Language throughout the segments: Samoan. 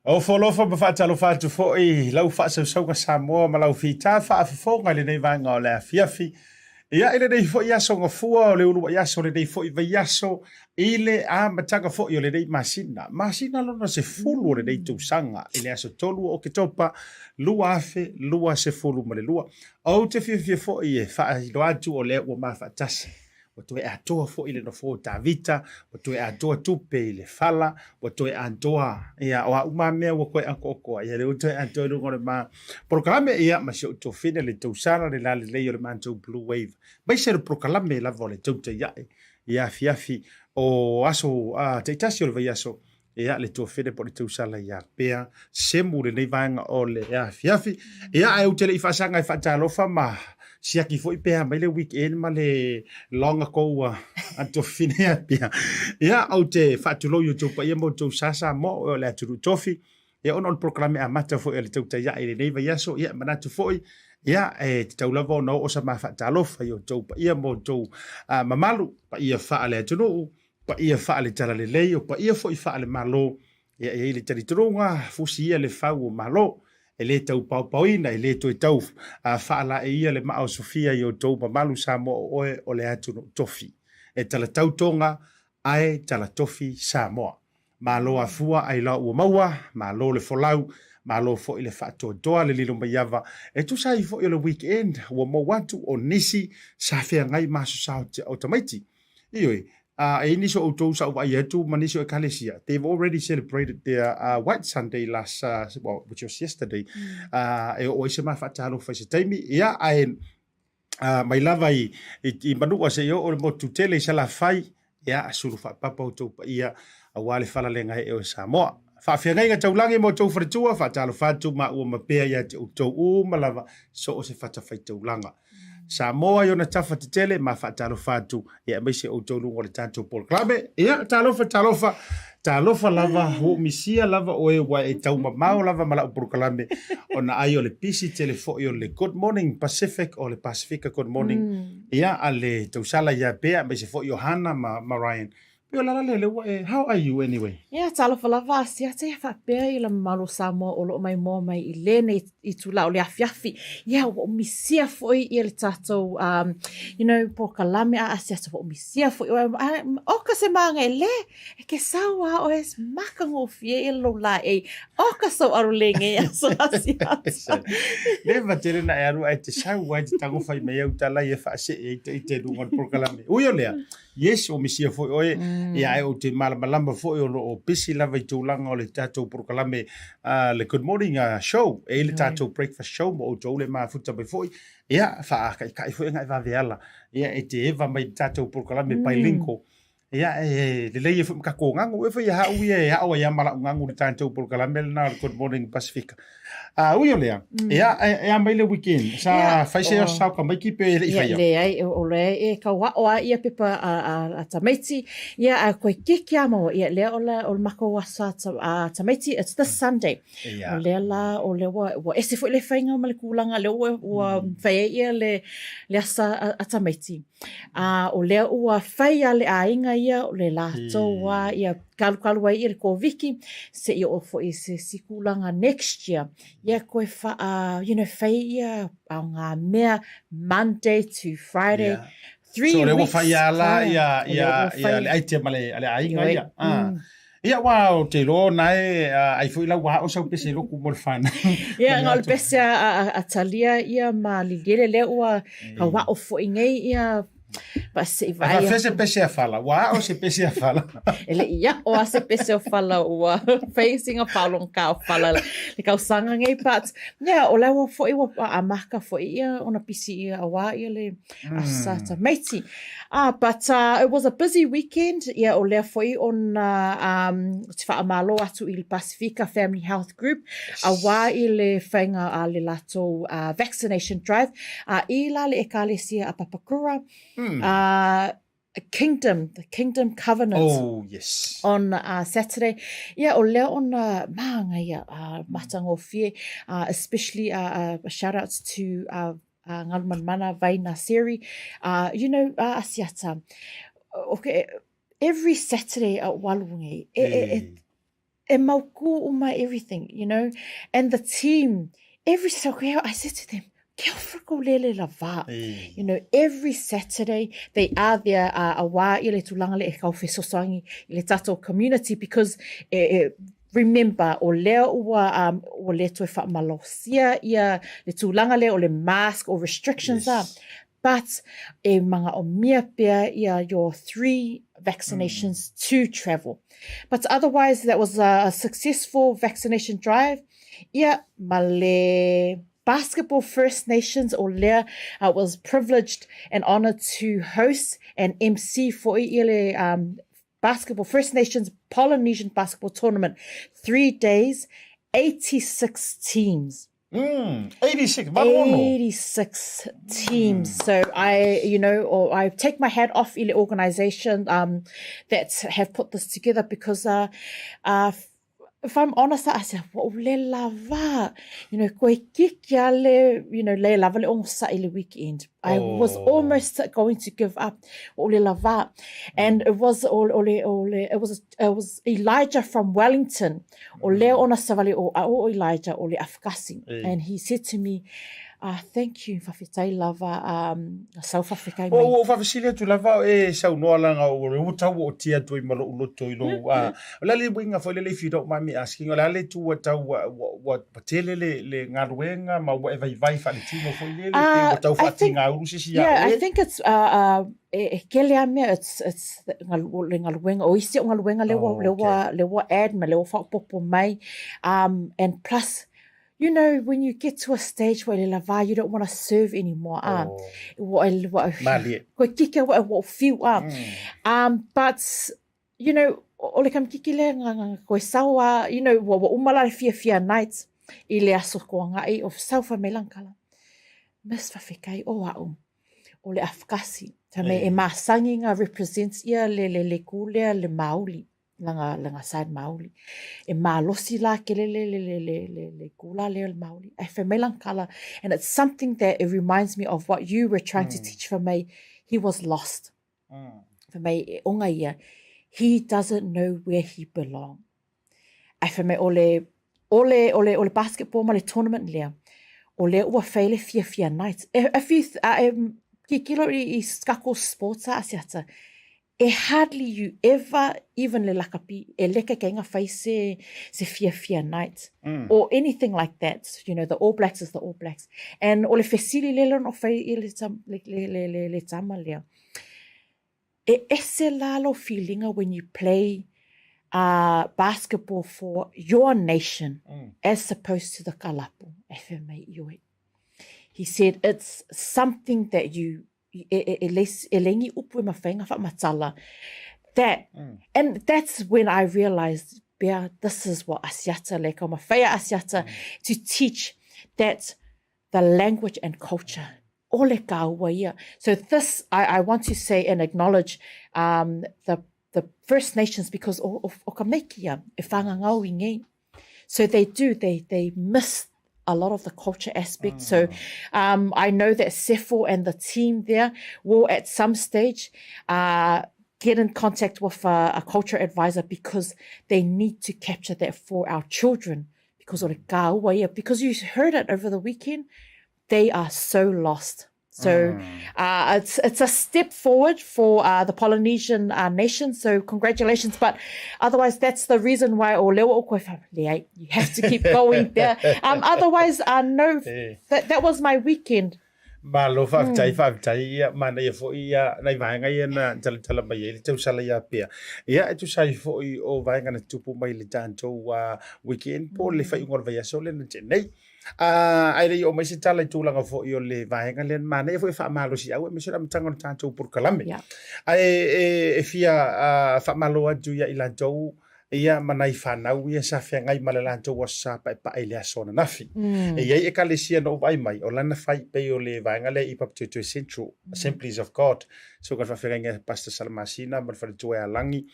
Ofo alofa ma faatalofa atu foi i lau faasausauga Samoa ma lau fita faafofoga i lenei vaega o le afiafi. Ia, i lenei foi aso gafua o le uluai aso o lenei foi vaiaso i le amataga foi o lenei masina, masina lona 10 o lenei tausaga i le aso 3 o Oketopa 2022. Ou te fiafia foi e faailoa atu o lea ua ma faatasi Ua toe atoa foi le nofoa o Tavita, ua toe atoa tupe i le fala, ua toe atoa, ia, o a uma lava mea ua toe atoatoa, ia, lea ua toe atoa i luga o le ma polokalame, ia, ma si ou tuafine le tausala le lalelei o le matou Blue Wave, aemaise le polokalame lava o le tautai ae i afiafi o aso taitasi o le vaiaso, Ia, le tuafele po o le tausala ia Pea Semu lenei vaega o le afiafi. Ia, ae ou te le i faasaga e faatalofa ma siaki foi pe a mai le weekend ma le long ago ua tuafine ia Pea. Ia, ou te faatulou i outou paia ma outou sa Samoa o le atunuu tofi. Ia, ona o le polokalame amata foi a le tautai ae i lenei vaiaso, ia, e manatu foi, ia, e tatau lava ona oo sa ma faatalofa i outou paia ma outou mamalu, paia faale-atunuu, paia faale-talalelei, o paia foi faale-Malo, ia e i ai le talitonuga, fusi ia le fau o Malo, e le tau paopaoina, e le toe tau faalaeia le maa o Sofia i outou mamalu Samoa o oe o le atunuu tofi. E talatau Toga, ae talatofi Samoa. Malo afua ailao ua maua, malo le folau, malo foi le faatoatoa le lilo mai ava e tusa ai foi o le weekend ua maua atu o nisi sa feagai ma aso sa o tamaiti. Ioe, a e i ai nisi o outou sa ou vaai atu ma nisi o Ekalesia, they've already celebrated their White Sunday last, well, which was yesterday, e oo ai se ma faatalofa i se taimi, ia, ae mai lava i, i, i Manua seia oo i le motu tele i Salafai, ia, sulu faapapa outou paia aua le falalega ee o Samoa. Faafeagaiga taulagi ma outou faletua, faatalofa atu maua ma pea ia te outou uma lava so o se fatafaitaulaga. Samoa i ona tafa tetele ma faatalofa atu ia aemaise outou luga o le tatou polokalame. Ia, talofa, talofa, talofa lava, ua ou misia lava oe ua e taumamao lava ma lau polokalame ona ai o le pisi tele foi o le Good Morning Pacific o le Pasifika Good Morning ia a le tausala ia Bea aemaise foi o Hana ma, ma Ryan. Pei o le ala lea lea ua e, how are you anyway? Ia, talofa lava a siata ia faapea i le mamalu o Samoa o lo o maimoa mai i lenei itula o le afiafi. Ia, ua ou misia foi ia le tatou, um, you know, polokalame a asiata ua ou misia foi oe. Oka se maga e le, e ke sau a oe makagofie ia lou laei. Oka sou alu le ngei aso asiata. Le va tele na e alu ae te sau ai te tago fai mai au tala ia faasee ai te i te luga o le polokalame. Ui o lea, Yes, ua misia foi oe, ia ae ou te malamalama foi o lo o pisi lava i tulaga o le tatou polokalame uh, le Good Morning uh, Show, e i le tatou breakfast show mo outou le mafuta mai foi, ia, faakaikai foi ngai vave ala, ia, e te eva mai le tatou polokalame bilingual, ia, e lelei e foi ma tatou gagu, e foi e hau ia e ao ai a ma lau gagu le tatou polokalame lena o le Good Morning Pasifika. A ui o lea, ia, e a mai le weekend, sa Ia, fai se o sao tamaiti pe le i Ia, faia? leai, o lea e kaua'o a ia pepa a, a, a tamaiti, ia, a koe keke a maua, ia, lea o le, o le makou aso a, a tamaiti, it's this Sunday. Ia. O lea la, o lea ua, ua ese foi le faiga ma le kulaga, lea ua, ua fai ai ia le, le asa a, a tamaiti. A o lea ua fai a le aiga ia, o le latou a, ia, kalukalu ai ia le Koviki, se i oo foi i se isi kulaga next year, ia koe faa, you know, fai ia ao ngā mea Monday to Friday, yeah. Three so, weeks. So, lea ua fai ala ia, ia, ia, le aitia ma le, le aiga ia. Ah. Ia, wā, o te iloa ona e, ai foi lau wā o sau pese loku mo le whānau. Ia, ngā o le pese a, a, a Talia ia ma Liliele lea ua ka wao foi nei ia Pa se i vaai. Ae se pese a fala. Ua ao se pese a fala. E le i ao a se pese o fala ua facing a paulong ka o fala le kausaga nei but yeah o la ua foi ua amaka foi ia ona pisi ia aua ia le asa tamaiti. Ah but it was a busy weekend ia o lea foi ona um te whaamalo atu i le Pasifika Family Health Group aua i le whainga a le latou vaccination drive A i la le Ekalesia a Papakura, Kingdom, the Kingdom Covenant. Oh, yes. On Saturday. Ia, o lea ona māngai ia, matagofie, especially shout outs to Ngalumanamana Vai Naseri, you know, Asiata. Okay, every Saturday a walu ngi, e, e, e, E mauku uma everything, you know. And the team, every so I said to them, kia ora kou lele lava. You know, every Saturday they are there a wā i le tulaga le e kau fesoasoani i le tatou community because e, e, remember o lea ua, um, ua le toe faamalosia ia le tulaga lea o le mask or restrictions yes. a. But e manaomia pea ia your 3 vaccinations to travel. But otherwise that was a successful vaccination drive. Ia, ma le Basketball First Nations o lea I was privileged and honoured to host and MC fo'i ia le um, Basketball First Nations Polynesian Basketball Tournament. 3 days, 86 teams. 86, 86. 86 teams. So I, you know, or I take my hat off i le organisation that have put this together because if I'm honest, I said, wa le lava, you know, koe kiki a le, you know, le lava le ogosa'i le weekend. I was almost going to give up. O le lava. And it was, o, o le, o le, it was, it was Elijah from Wellington. O lea ona savali o, o Elijah o le afakasi. And he said to me, thank you, whawhetai lava, sau whawhekai mai. O, o whawhesili atu lava e saunoa langa o le ua tau o tia atu i ma lou loto i lou, o le a le uiga foi lele if you don't mind me asking, o le a le tu ua tau ua, ua, ua tele le, le galuega ma ua e vaivai faaletino foi lele, pe ua tau faatingaulu se isi ia Yeah, I think it's, e, e kele a mea, it's, it's le galuega, o isi o galuega le ua, le ua, le ua add ma le ua faaopoopo mai, and plus, you know, when you get to a stage where le lava, you don't want to serve anymore, ah. Ua, ua, Malie. Koe kike ua, ua fiu, ah. But, you know, o le kamikiki lea nga, nga, koe sao a, you know, ua, ua uma la le fiafia night i le aso koanga'i o sau whai mai langkala. Miss whawhekai o a'u, o le afkasi. Ta me e masangi nga represents ia le, le, le kūlea le mauli, langa, langa side mauli. E malosi la ke le, le, le, le, le, le, le kūla lea le mauli. Ai whai mai langkala. And it's something that it reminds me of what you were trying to teach for me. He was lost. Fai mai e onga ia, he doesn't know where he belong. Ae fai mai o le, o le, o le, o le basketball ma le tournament lea, o lea ua fai le fiafia night. E, if you, a e kikilo i, i kako sports a asiata, e hardly you ever, even le lakapi, e leke keinga fai se, se fiafia night. Or anything like that. You know, the All Blacks is the All Blacks. And o le fesili le lona o fai i le, le, le, le, le, le tama lea. E ese la lou feelinga when you play uh, basketball for your nation as opposed to the kalapu, e fai mai i oe. He said it's something that you, e, e, e, le, e lengi upu e mawhainga whaamatala. That, and that's when I realized, bea, this is what Asiata, le ka mawhaia Asiata, to teach that the language and culture o le kāua ia. So this, I, I want to say and acknowledge um, the, the First Nations because o, o, o ka mekia e whangangau i ngei. So they do, they, they miss a lot of the culture aspect. So I know that Sefo and the team there will at some stage uh, get in contact with a, a culture advisor because they need to capture that for our children because o le kāua ia, because you heard it over the weekend, they are so lost. So it's, it's a step forward for the Polynesian nation, so congratulations. But otherwise, that's the reason why o leo o koe wha, you have to keep going there. Otherwise, no, that, that was my weekend. Malo, faafetai, faafetai. Ia, manaia foi ia nai vaega ia na talatala mai ai le tausala ia Pea. Ia, e tusa ai foi o vaega na tupu mai le tatou weekend po o le faaiuga o le vaiaso lea na tea nei. Ae le i oo mai se tala i tulaga foi o le vaega lea, manaia foi e faamalosiau aemaise o le amataga o le tatou polokalame. Ae e fia faamalo atu ia i latou ia ma nai fanau ia sa feagai ma le latou aso sa paepae i le aso ananafi. E i ai ekalesia na ou vaai mai, o lana fai pei o le vaega lea i Papatoetoe Central, Assemblies of God, so ka le faafeagaiga Pastor Salamasina ma le faletua ia Lagi,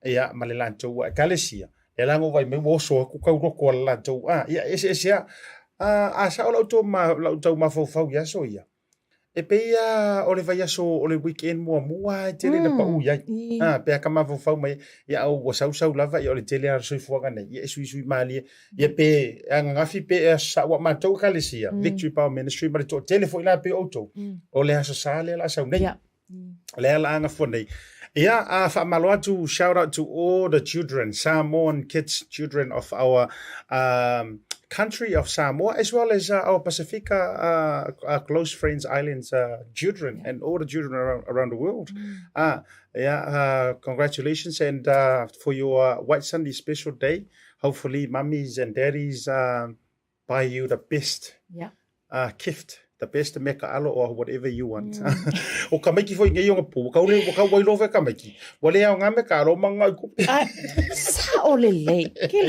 ia ma le latou ekalesia, lea la na ou vaai mai ua oso atu kau loko a le latou, a, ia e eseese lava. A, a sao lau tau mafaufau i aso ia? E pei lava o le vaiaso o le weekend muamua e tele ina pau i ai. A, pe a ka mafaufau mai, ia au ua sausau lava, ia o le tele lava o le soifuaga nei, ia e suisui malie. Ia pe ananafi pe Aso Sa, aua matou ekalesia, Victory Power Ministry ma le toatele foi la pei o outou, o le Aso Sa lea o le a sau nei. Lea o le a gafua nei. Ia, a faamalo atu, shout out to all the children, Samoan kids, children of our um, country of Samoa, as well as uh, our Pasifika uh, uh, close friends islands uh, children and all the children around, around the world. Uh, yeah, uh, congratulations and uh, for your White Sunday special day. Hopefully, mummies and daddies uh, buy you the best yeah. uh, gift the best mea ka alo or whatever you want. Mm. o ka maiki foi ngei onga pu, ka ule ka wai lofe ka maiki. Wa le au ngame ka alo manga ku. Sa o le lei. Ke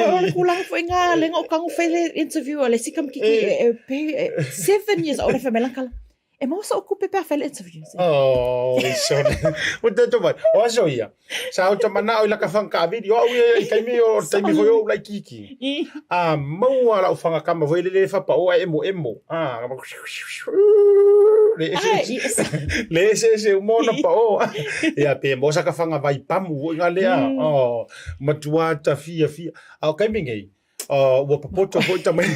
o le kula foi nga le ngo kangu fele interview le sikam kiki e pe 7 years o le femela kala. E maua sa'u kupe pe a fai le interview. Oh, so o te to mai. O aso ia. Sa o te mana'o i laka whanga kawiri. O au ia i taimi o taimi foi o ula kiki. A maua lau whanga kama foi le le whapa o emo emo. A le ese le ese ese o mona pa o. Ia pe mo sa ka whanga vai pamu o nga lea. Oh, matua ta fia fia. A o kaimi ngei. Uh, ua papoto foi tamai,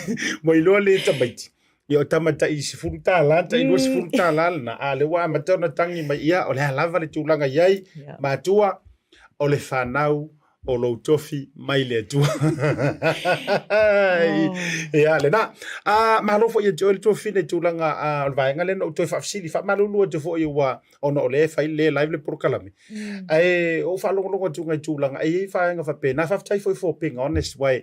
ua iloa le tamaiti. Ia o tama tai $10, tai $20 lena. A le ua amata ona tangi mai ia, o le a lava le tulaga i ai, Yeah. matua, o le fanau o lou tofi mai le Atua. Oh. Ia, lena. Ah, malo foi ia te oe le tuafafine i tulaga ah, o le vaega lea na ou toe faafesili, faamalulu atu foi ua ona o lea e fai le live le polokalame. Mm. Ae o faalogologo atu ngai tulaga, e i ai vaega faapena. Faafetai foi for being honest, wai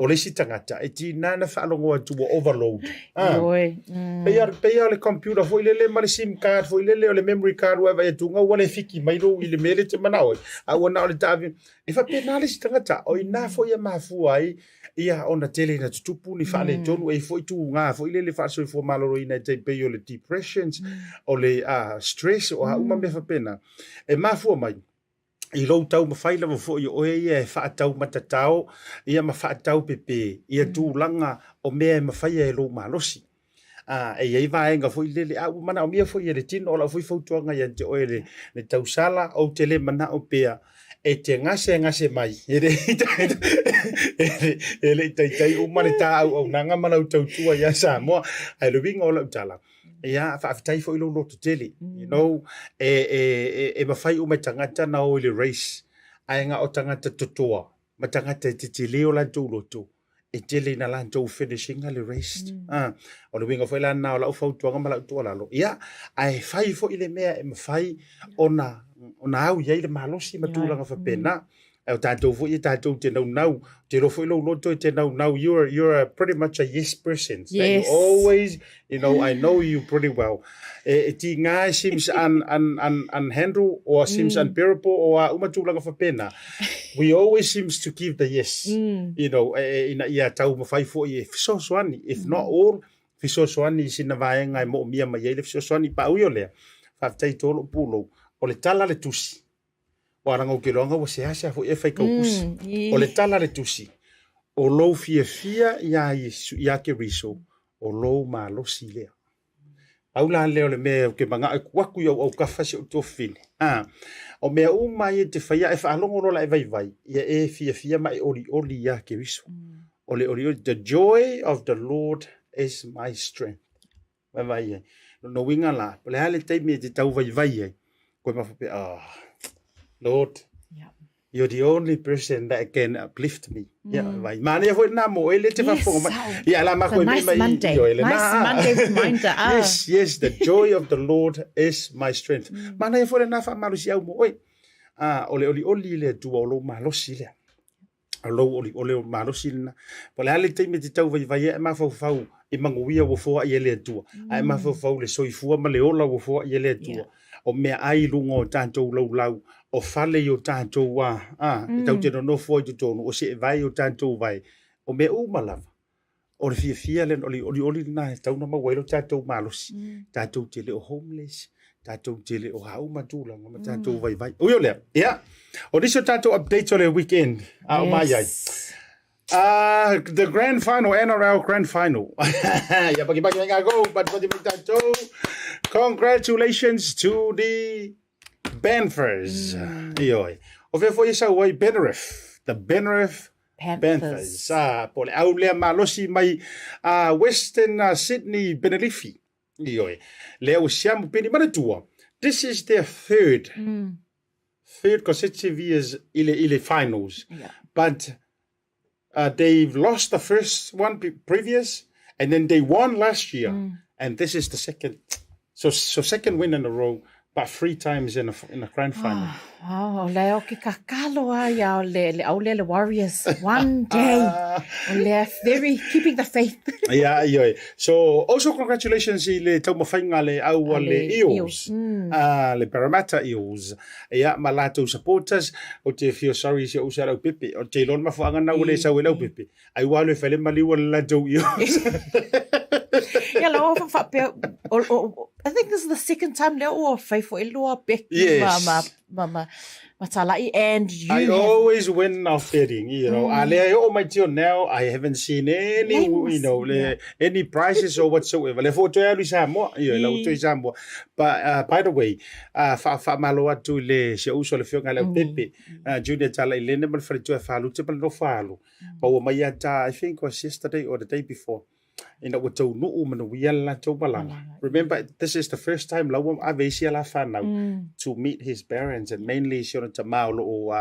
o le isi tagata, e tiga na faalogo atu ua overload. Ah. Ioe. Mm. Pei pei o le computer foi lele ma le SIM card foi lele o le memory card ua vaai atu ua le fiki mai lou i le mea lea e te manao ai. A ua na o le taavi. E faapena le isi tagata, o ina foi e mafua ai ia ona tele ina tutupu ni faaletonu, e i ai foi tuga foi lele faasoifua maloloina e tai pei o le depressions, o le uh, stress, o a uma mea faapena. E mafua mai i lou taumafai lava foi o oe ia e faataumatatao ia ma faataupepe ia tulaga o mea e mafaia e lou malosi. A, e i ai vaega foi lele, a ua manaomia foi e le tino, o lau foi fautuaga ia te oe le, le tausala, ou te le manao pea e te gasegase mai, e le e le, e le i taitai uma le ta auaunaga ma lau tautua ia Samoa. Ae le uiga o lau tala, ia, faafetai foi lou lototele, you know, e, e, e, e mafai uma e tagata na o i le race, ae na o tagata totoa ma tagata e tetele o latou loto, e tele ina latou finishing le race. Mm. Ah, o le uiga foi la na o lau fautuaga ma lau tuualalo. Ia, ae fai foi le mea e mafai ona, ona au i ai le malosi ma tulaga faapena. Mm. Ae o tatou foi e tatou te naunau, te iloa foi lou loto e te naunau, you're, you're a pretty much a yes person. Yes. You always, you know, I know you pretty well. E, e tiga e seems un, un, un, unhandle or seems mm. unbearable or a uma tulaga faapena. We always seems to give the yes. Mm. You know, e, e, ina ia taumafai foi e fesoasoani, if mm. not all, fesoasoani i sina vaega e moomia mai ai le fesoasoani. Pa ui o lea, faafetai tō lou pulou, o le tala le tusi. Ua leaga ou te iloa ua seasea foi e fai kaukusi. Mm, o le tala le tusi, o lou fiafia iā Iesu, iā Keriso, o lou malosi lea. Pau la lea o le mea ou te manao e tuu atu i ou aukafa si ou tuafafine. A, o mea uma ia e te faia, e faalogo loa la e vaivai, ia e fiafia ma e olioli iā Keriso. O le olioli, the joy of the Lord is my strength. Vaivai ai. Lona uiga la, o le a le taimi e te tau vaivai ai, koe mafape, oh, Lord, yeah. You're the only person that can uplift me. Mm. Yeah, vai. Manaia foi lena mo oe le te faafofoga mai. Ia, la mako e nice mai Monday. i oe lena. Nice Monday reminder. Ah. Yes, yes, the joy of the Lord is my strength. Mm. Manaia foi lena faamalosi au mo oe. Ah, o le olioli le Atua o lou malosi lea. O lou olioli o malosi lena. Po o le a le taimi e te tauvaivai ai, e mafaufau i manuia ua foai e le Atua. Mm. Ae mafaufau le soifua ma le ola ua foai e le Atua. Yeah. O meaai i luga o tatou laulau, o fale i o tatou a, a, mm. e tatou te nonofo ai totonu, o seevae i o tatou vae, o mea uma lava. O le fiafia lena, o le olioli lena e tatau ona maua ai lo tatou malosi. Mm. Tatou te le o homeless, tatou te le o a uma tulaga ma tatou mm. vaivai. Ui o lea, ia, o nisi o tatou updates o le weekend, a o mai ai. The grand final, NRL grand final. Ia paki paki mai kākou, pati pati mai tātou. Congratulations to the Banffers. Ioe. O fea foi e sau ai Benarif. The Benarif Panthers. Panthers. Ah, po le au lea malosi mai Western Sydney Benelifi. Ioe. Lea ua siamu peni manatua. This is their third third consecutive years i le, i le finals. Yeah. But they've lost the first one previous, and then they won last year, and this is the second. So, so second win in a row, but three times in a, in a grand final. Oh, o lea o ke kakalo a ia o le, le aule le Warriors. One day. O lea very keeping the faith. yeah, yeah. So also congratulations i le taumafaiga a le au a le Eels. Ah, le Parramatta Eels. Ia, ma latou supporters, ou te feel sorry i si ou uso ia Leaupepe. Ou te iloa le mafuaaga lena ua le sau ai Leaupepe. Ai ua alu e fai le maliu a le latou Eels. Ia la ua faapea, I think this is the second time lea ua fai foi lua Becky Yes. ma, ma, ma, ma, ma Tala'i and you I have always win off betting, you know. A lea e oo mai till now, I haven't seen any, you know, le, any prices or whatsoever. Lea foi ua toe alu i Samoa, ioe, la ua toe i Samoa. But by the way, faamalo atu i le si ou uso le Afioga ia Leaupepe, Junior Tala'i Lene ma le faletua e Falute ma le nofo alu. Ma ua mai ia ta, I think was yesterday or the day before, ina ua taunuu manuia le latou malaga. Remember, this is the first time la ua ave ai sia la fanau to meet his parents and mainly si ona tama o lo o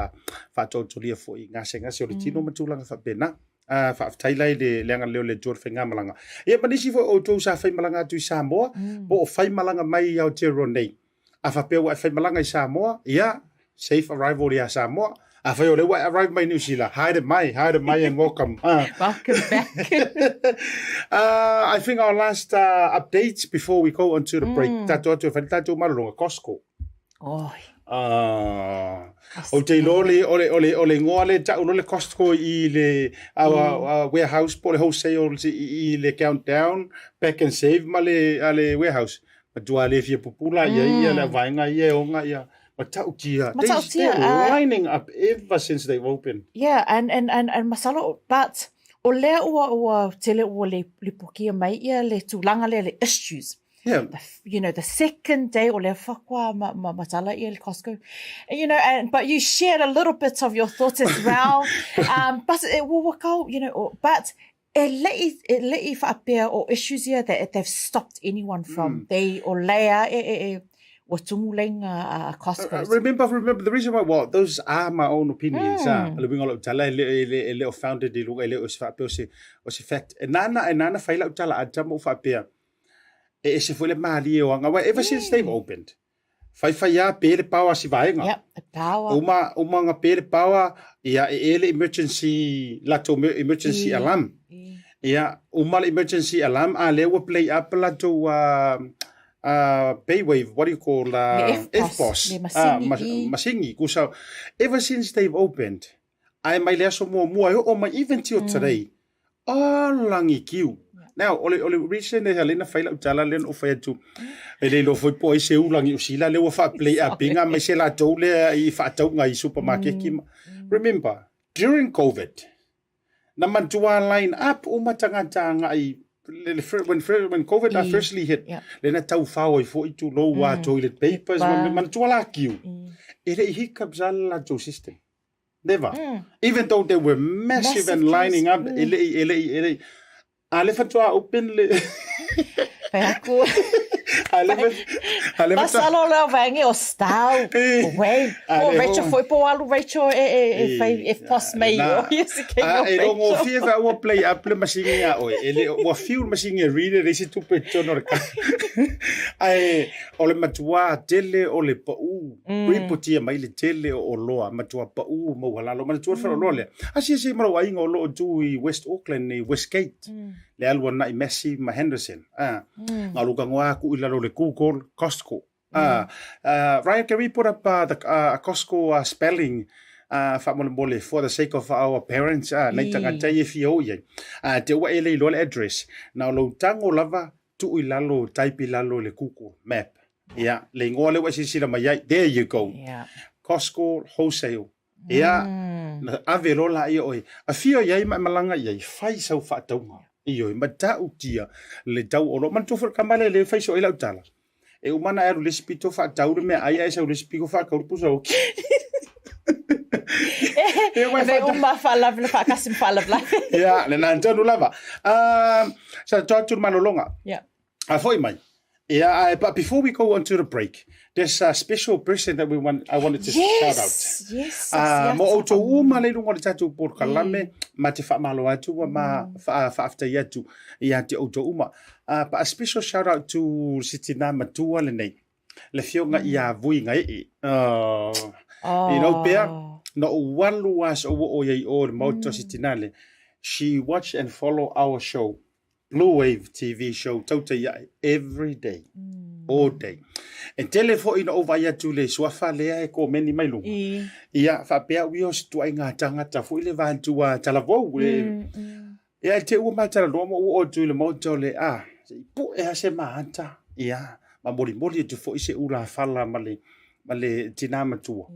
faatoatolia foi i gasegase o le tino ma tulaga faapena. Faafetai la i le agalelei o le Atua i le faigamalaga. Ia ma nisi foi o outou sa faimalaga atu i Samoa, po o faimalaga mai i Aotearoa nei. A faapea ua e faimalaga i Samoa, ia, safe arrival iā Samoa. Afai o lea ua e arrive mai Niu Sila, haere mai, haere mai and welcome. Welcome back. I think our last updates before we go onto the break, tatou atu e fai le tatou malologa, Costco. Oi. Ou te iloa le, o le, o le, o le igoa lea e tau loa le Costco i le warehouse po o le wholesale i le countdown, pack and save ma le, a le warehouse. Matua le fia pupula ia ia le vaega ia e oga ia matautia. Matautia. They're lining up ever since they've opened. Yeah, and, and, and, and masalo, but o lea ua, ua tele ua le, lipokia mai ia le tulaga lea le issues. Yeah. The, you know, the second day o lea fakoa ma, ma, matala ia le Costco. And, you know, and, but you shared a little bit of your thoughts as well. But it will work out, you know, but E leʻi, e leʻi faapea o issues ia that they've stopped anyone from. They, o lea e, e, e, ua tumu leiga a Costco's. Remember, remember, the reason why, well, those are my own opinions, ah, le uiga o lau tala, e le, e le, e le o founded i luga, e le o se faapea o se, o se fact. E nana, e nana fai lau tala ata ma ou faapea, e ese foi le malie o aga, well, ever since they've opened, Whaiwhai a pe le power si vaega. Yep, the power. Uma, uma nga pe le power, ia e e le emergency, latou emergency alarm. Ia, uma le emergency alarm, a lea ua play up latou paywave, what do you call, Le EFTPOS. Le masingi. Masingi, kusa, ever since they've opened, Ae mai le aso muamua e oo mai even till today, oh langikiu. Now, o le, o le reason e ala ai ona fai lau tala lea na ou fai atu, e le iloa foi po o ai se ulangi o sila lea ua faa-play up inga mai se latou lea i faatauga i supermarket ma. Remember, during COVID, na matua line up uma tagata agai when, when COVID I, firstly hit, le na taufao ai foi tulou mm. toilet papers, ma manatua la kiu. E le i hiccups a le latou system. Never. Even though they were massive, massive and lining up, e le i, e le i, e le i. A le faatoa open le... Pai aku. A le a le Masalo leo vaenge o stau. Wei. O Rachel foi po alu Rachel e e e fai e pos mei o ia se ke no. E rongo fia fa ua play up le masingi a oe. E le ua fiu le masingi e read e se tupe tono le ka. Ai O le matuā tele o le paʻū, ripotia mai le tele o oloa, matua paʻū maualalo. Manatua le faleoloa lea. Asiasi ai ma lou aiga o lo o tu i West Auckland i Westgate, le alu anai Massey ma Henderson. A, na o lou tagoa aku i lalo o le Google, Costco. A, Ryan, can we put up the Costco spelling faamolemole for the sake of our parents, nai tagata ia e fia o i ai. A, te ua e le iloa le address. Na o lou tago lava tuu i lalo, type i lalo i le Google Map. Ia, le igoa lea ua e silasila mai ai, there you go. Yeah. Costco Wholesale. Ia, na ave loa laia o e afio i ai ma e malaga i ai, fai sau faatauga. Ioe, matautia le tau o oloa. Manatua foi le tama lea e le fai soo ai lau tala. E uma ona e alu i le isi pito faatau le meaai ae sau i le isi pito faatau le pusa oti. E uma faalavelave faatasi ma faalavelave. Ia, lena tonu lava. Sa toe atu le malologa. Yeah. A foi mai. Yeah, but before we go on to the break, there's a special person that we want, I wanted to yes, shout out. Yes, Mo outou uma le lunga o le tatou polokalame, ma te whaamalo atu, ma whaaftai atu ia te outou uma. But a special shout out to si tina matua lenei, le fioga ia Vui Ngae'e. Oh. You know, pea, na ou alu a sa ou oo i ai o le maota si tina le. She watch and follow our show. Blue Wave TV show tautai ae every day, all day. E tele foi na ou vaai atu le suafa lea e komeni mai luga. Ia, faapea au ia o se tuaiga tagata foi le vaeatu talavou. Ia, e te ua matalanoa ma ou oo atu i le maota o le, a, se i pue lava se maata, ia, ma molimoli atu foi se ulafala ma le, ma le tina matua.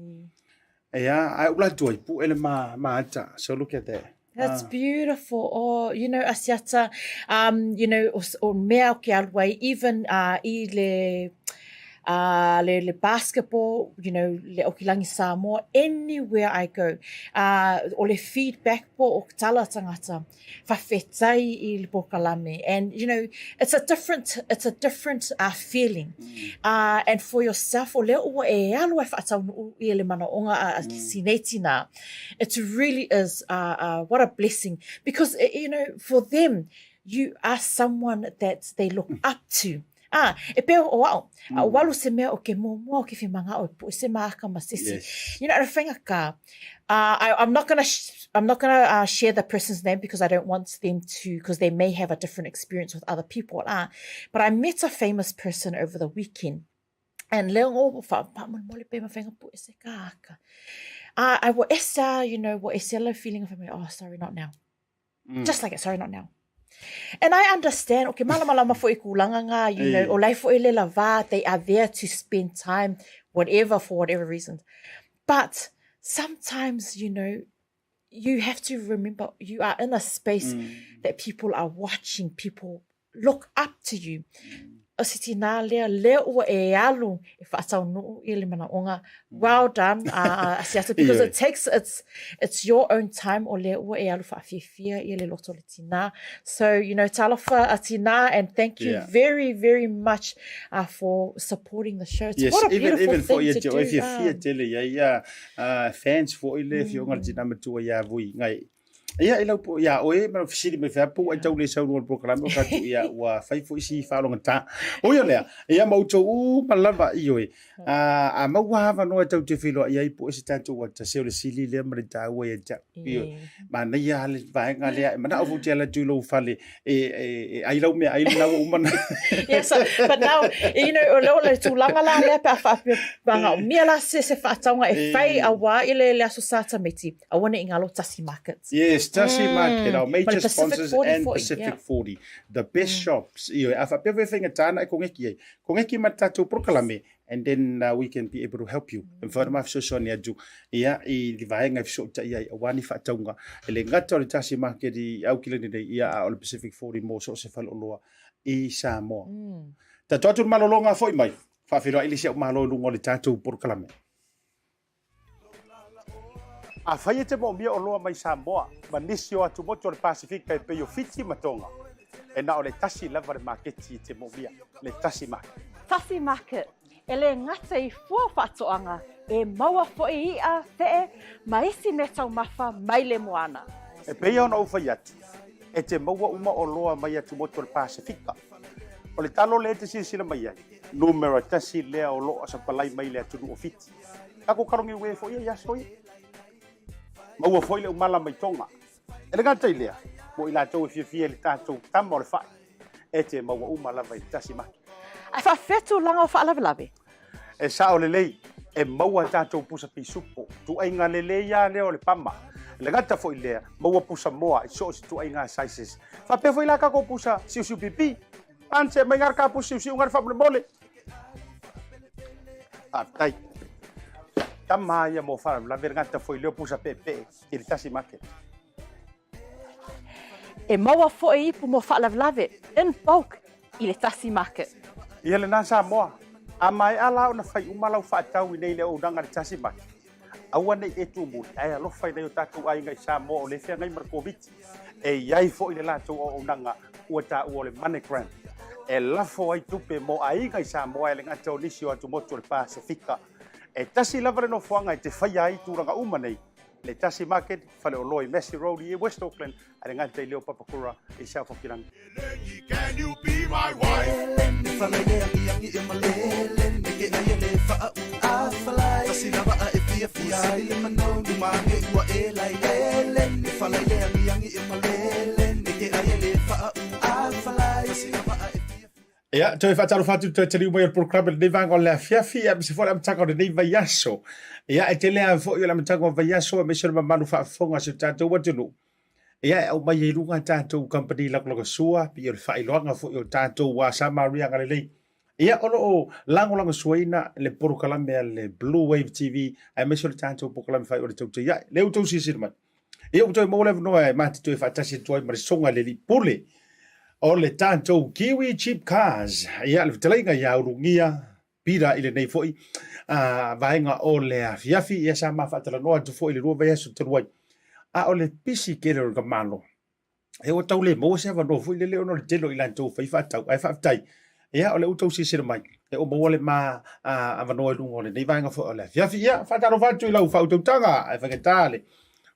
Ia, ae ula atu ai, pue le maata. So look at that. That's beautiful. Oh, you know, Asiata, you know, o, o mea o ke alu ai, even i le, le, le basketball, you know, le Okilangi Samoa, anywhere I go, o le feedback po o tala tangata, whawhetai i le polokalame. And, you know, it's a different, it's a different feeling. And for yourself, o lea ua e alu ai whaataunu'u i le manaonga a si nei tina. It really is, what a blessing. Because, you know, for them, you are someone that they look up to. Ah, e pea o ao, a o alu se mea o ke muamua o ke whimanga o e pu se maaka ma sesi. Yes. You know, a whainga ka, I'm not gonna, I'm not gonna share the person's name because I don't want them to, because they may have a different experience with other people. But I met a famous person over the weekend. And leo ngo wha pa mo mole pe ma whainga pu se ka aka. I wa esa, you know, wa esa la feeling of me, oh, sorry, not now. Just like it, sorry, not now. And I understand, okay, malamalama foi kulanga ngā, you know, o lai foi le lava, they are there to spend time, whatever, for whatever reasons. But sometimes, you know, you have to remember you are in a space that people are watching, people look up to you. O se tina lea, lea ua e alu e whaataunu'u i le manaonga. Well done, Asiata, because it takes, it's your own time o lea ua e alu whaafiafia i le loto le tina. So, you know, talofa a tina, and thank you very, very much for supporting the show. It's Yes, what a even, beautiful even thing for ia to te do. oe fiafia tele ia ia fans foi le fioga le tina matua ia Vui Ngai. Ia, i lau po, ia oe, ma fesili mai fea, po ai tau le sau luga o le polokalame o tatou, ia, ua fai foi si faalogata. Ui o lea, ia ma outou uma lava, ioe, a maua avanoa e tatou te feiloai ai po o se tatou ata se o le sili lea ma le taua ia te au. Ioe, manaia lava le vaega lea, e manao foi te ala atu i lou fale e, e, e ai lau meaai lena ua uma ona. Yes, but now, you know, o le, o le tulaga la lea pe a faapea, manaomia la se, se faatauga e fai auā i le, le Aso Sa tamaiti. Aua ne i ngalo Tasi Market. Yes, Tasi Market, our Ma le major Pacific sponsors 40 and foi, Pacific yeah. 40. The best shops. Ioe, a faapea foi e faigata ana e kogeki ai. Kogeki ma le tatou polokalame and then we can be able to help you. E mafai ona ma fesoasoani atu ia i le vaega e fesootai ai aua ni faatauga. E le gata o le Tasi Market i Aukilani nei, ia a o le Pacific 40 mo so o se faleoloa i Samoa. Tatou atu le malologa foi mai, faafeiloai le isi au malo i luga o le tatou polokalame. Afai e te moomia oloa mai Samoa ma nisi o atumotu o le Pasifika e pei o Fiti ma Tonga, e na o le tasi lava le maketi e te moomia, le Tasi Market. Tasi Market, e le gata i fua faatoaga, e maua foi i'a, fe'e, ma isi mea taumafa mai le moana. E pei ona ou fai atu, e te maua uma oloa mai atumotu o le Pasifika. O le talo lea e te silasila mai ai, numera tasi lea o loo sapalai mai le atunuu o Fiti. Tatou kalogi uē foi ia i aso ia. Maua foi le umala mai Tonga. E le gata i lea, mo i latou e fiafia i le tatou tama o le fai, e te maua uma lava i le tasi maki. Ae faafefea tulaga o faalavelave? E sao lelei, e maua tatou pusa pisupo, tuaiga lelei lava lea o le pama. E le gata foi i lea, maua pusa moa i so o se tuaiga sizes. Faapea foi la tatou pusa siusiu pipi. Ance mai ngā ka pusa siusiu ngā faamolemole. Faafetai. Tama ia mo faalavelave le gata foi leo pusa peepee i le tasi market. E maua foi ipu mo faalavelave in bulk i le tasi market. Ia lena Samoa, a maea la ona fai uma lau faatau i nei le auaunaga i le tasi market, aua ne i e tuumuli ae alofa i nai o tatou aiga i Samoa o lea e feagai ma le Koviti. E i ai foi le latou auaunaga ua taua o le MoneyGram e lafo ai tupe mo aiga i Samoa e le gata o nisi o atumotu o le Pasefika. E tasi lava le nofoaga e te faia ai tulaga uma nei, le Tasi Market, faleoloa i Massey Road i West Auckland, a le gata i leo Papakura i South Okirangi. Ia, toe faatalofa atu toe taliu mai o le polokalame lenei vaega o le afiafi, ia, aemaise foi le amataga o lenei vaiaso. Ia, e tele lava foi o le amataga o vaiaso, aemaise o le mamalu faafofoga o si o tatou atunuu. Ia, e aumai ai i luga tatou kamupani lagolagosua, pei o le faailoaga foi o tatou a Samaria Agalelei. Ia, o lo o lagolagosuaina le polokalame a le Blue Wave TV, aemaise o le tatou polokalame faaiu o le Tautai Ae. Lea ua outou silasila mai. Ia ua toe maua le avanoa e mate toe faatasi atu ai ma le soga i le alii pule o le tatou Kiwi Cheap Cars. Ia le fetalaiga ia Ulugia Pira i lenei foi vaega o le afiafi. Ia sa ma faatalanoa atu foi i le 2 vaiaso talu ai. A o le pisi tele o le tamalo, e ua tau le maua se avanoa foi lele ona o le tele o i latou fai faatau. Ae faafetai, ia o lea ua tau silasila mai, e ua maua le ma avanoa i luga o lenei vaega foi o le afiafi. Ia, faatalofa atu i lau faautautaga, ae faigata le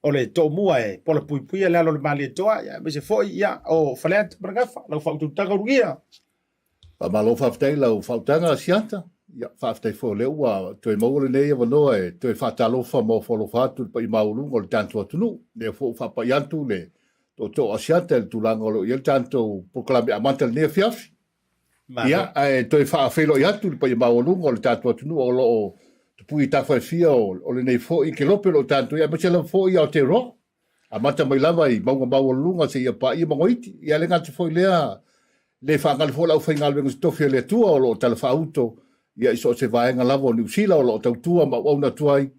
o le toomua e pola puipuia le alo o le Malietoa, ia, aemaise foi ia, o Faleata ma le Gafa, lau faautautaga ulugia. Faamalo faafetai i lau faautaga Asiata. Ia, faafetai foi o lea ua toe maua lenei avanoa e toe faatalofa ma ofo alofa atu i le paia maualuga o le tatou atunuu. Lea foi ua faapai atu le tootoo Asiata i le tulaga o lo o i ai le tatou polokalame amata i lenei afiafi. Ia, ae toe faafeiloai atu i le paia maualuga o le tatou atunuu o lo o tapui i tafa e fia o lenei foi kelope o lo o tatou i ai, aemaise lava foi i Aotearoa. Amata mai lava i mauga maualuluga seia paia Magoiti. Ia le gata foi lea, le faagalo foi le aufaigaluega totofi a le Atua o lo o talafaauto ia i so o se vaega lava o Niu Sila o lo o tautua ma auauna atu ai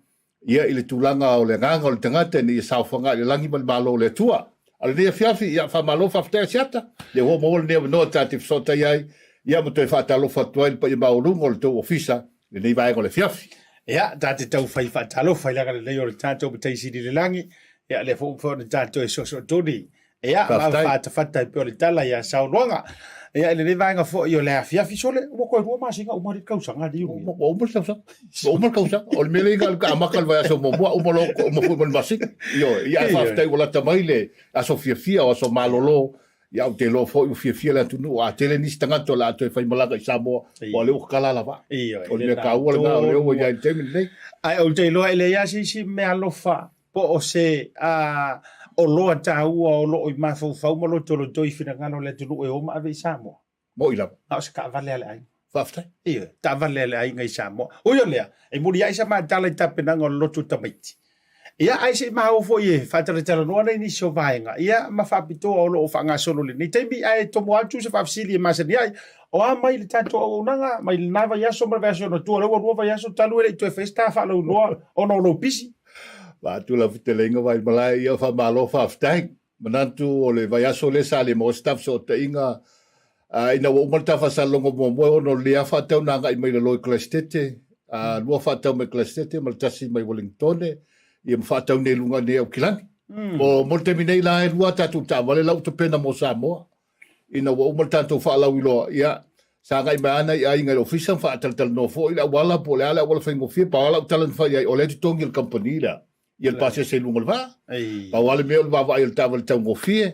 ia i le tulaga o le agaga o le tagata ina ia saofaga i le lagi ma le Malo o le Atua. A o lenei afiafi, ia faamalo faafetai Asiata, lea ua maua lenei avanoa ta te fesootai ai ia ma toe faatalofa atu ai i le paia maualuga o le tou ofisa i lenei vaega o le afiafi. Ia, ta te tau fai faatalofa i le agalelei o le tatou Matai Sili i le lagi, ia lea foi ua mafai ona tatou e soosoo tuli. Ia, ma Faafetai. faatafata e pei o le tala ia saunoaga. Ia, i lenei vaega foi o le afiafi, sole, ua toe 2 masina uma le tausaga alii Ua uma ua uma le tausaga. Ua uma le tausaga. O le mea lea i ka amata le vaiaso muamua, uma loa, uma foi ma le masina. Ioe, ia ae faafetai ua lata mai le aso fiafia o aso malolo. Ia ou te iloa foi ua fiafia le atunuu, a tele nisi tagata o le a toe faimalaga i Samoa, aua o lea ua tatala alavaa. Ioe, O le mea taua lena o lea ua i ai i le taimi lenei. Ae ou te iloa e leai lava se isi mea alofa po o se oloa taua o lo o i mafaufau ma lotolotoi i finagalo o le atunuu e o ma ave i Samoa. Mo'i lava. Na o se taavale a le aiga. Faafetai. Ioe, taavale a le aiga i Samoa. Ui o lea, e muliai sa ma tala i tapenaga o le lotu tamaiti. Ia, ae se i maua foi e faatalatalanoa nei nisi o vaega, ia, ma faapitoa o lo o faagasolo i lenei taimi, ae tomo atu se faafesili e masani ai, o a mai le tatou auaunaga mai lena vaiaso ma le vaiaso ona tua, o lea ua 2 vaiaso talu e le i toe fai se ta faalauiloa ona o lou pisi. Vaeatu lau fetalaiga Vaimalae, ia faamalo faafetai. Manatu o le vaiaso lea sa le maua se ta fesootaiga ina ua uma le ta faasalaloga muamua e ono lea faatau na agai mai lalo i Kalasetete, 2 faatau mai Kalasetete ma le tasi mai Uelingitone, ia ma faatau nei i luga nei Aukilani. O mo le taimi nei la e 2 a tatou taavale la ua tapena mo Samoa. Ina ua uma le tatou faalauiloa, ia, sa agai mai lava nai aiga i le ofisa ma faatalatalanoa foi le auala po o le a le auala faigofie, pau lava lau tala na fai ai, o lea e totogi e le kamupani lea ia le pasese i luga o le vaa. Pau lava le mea o le vaavaai o le taavale taugofie.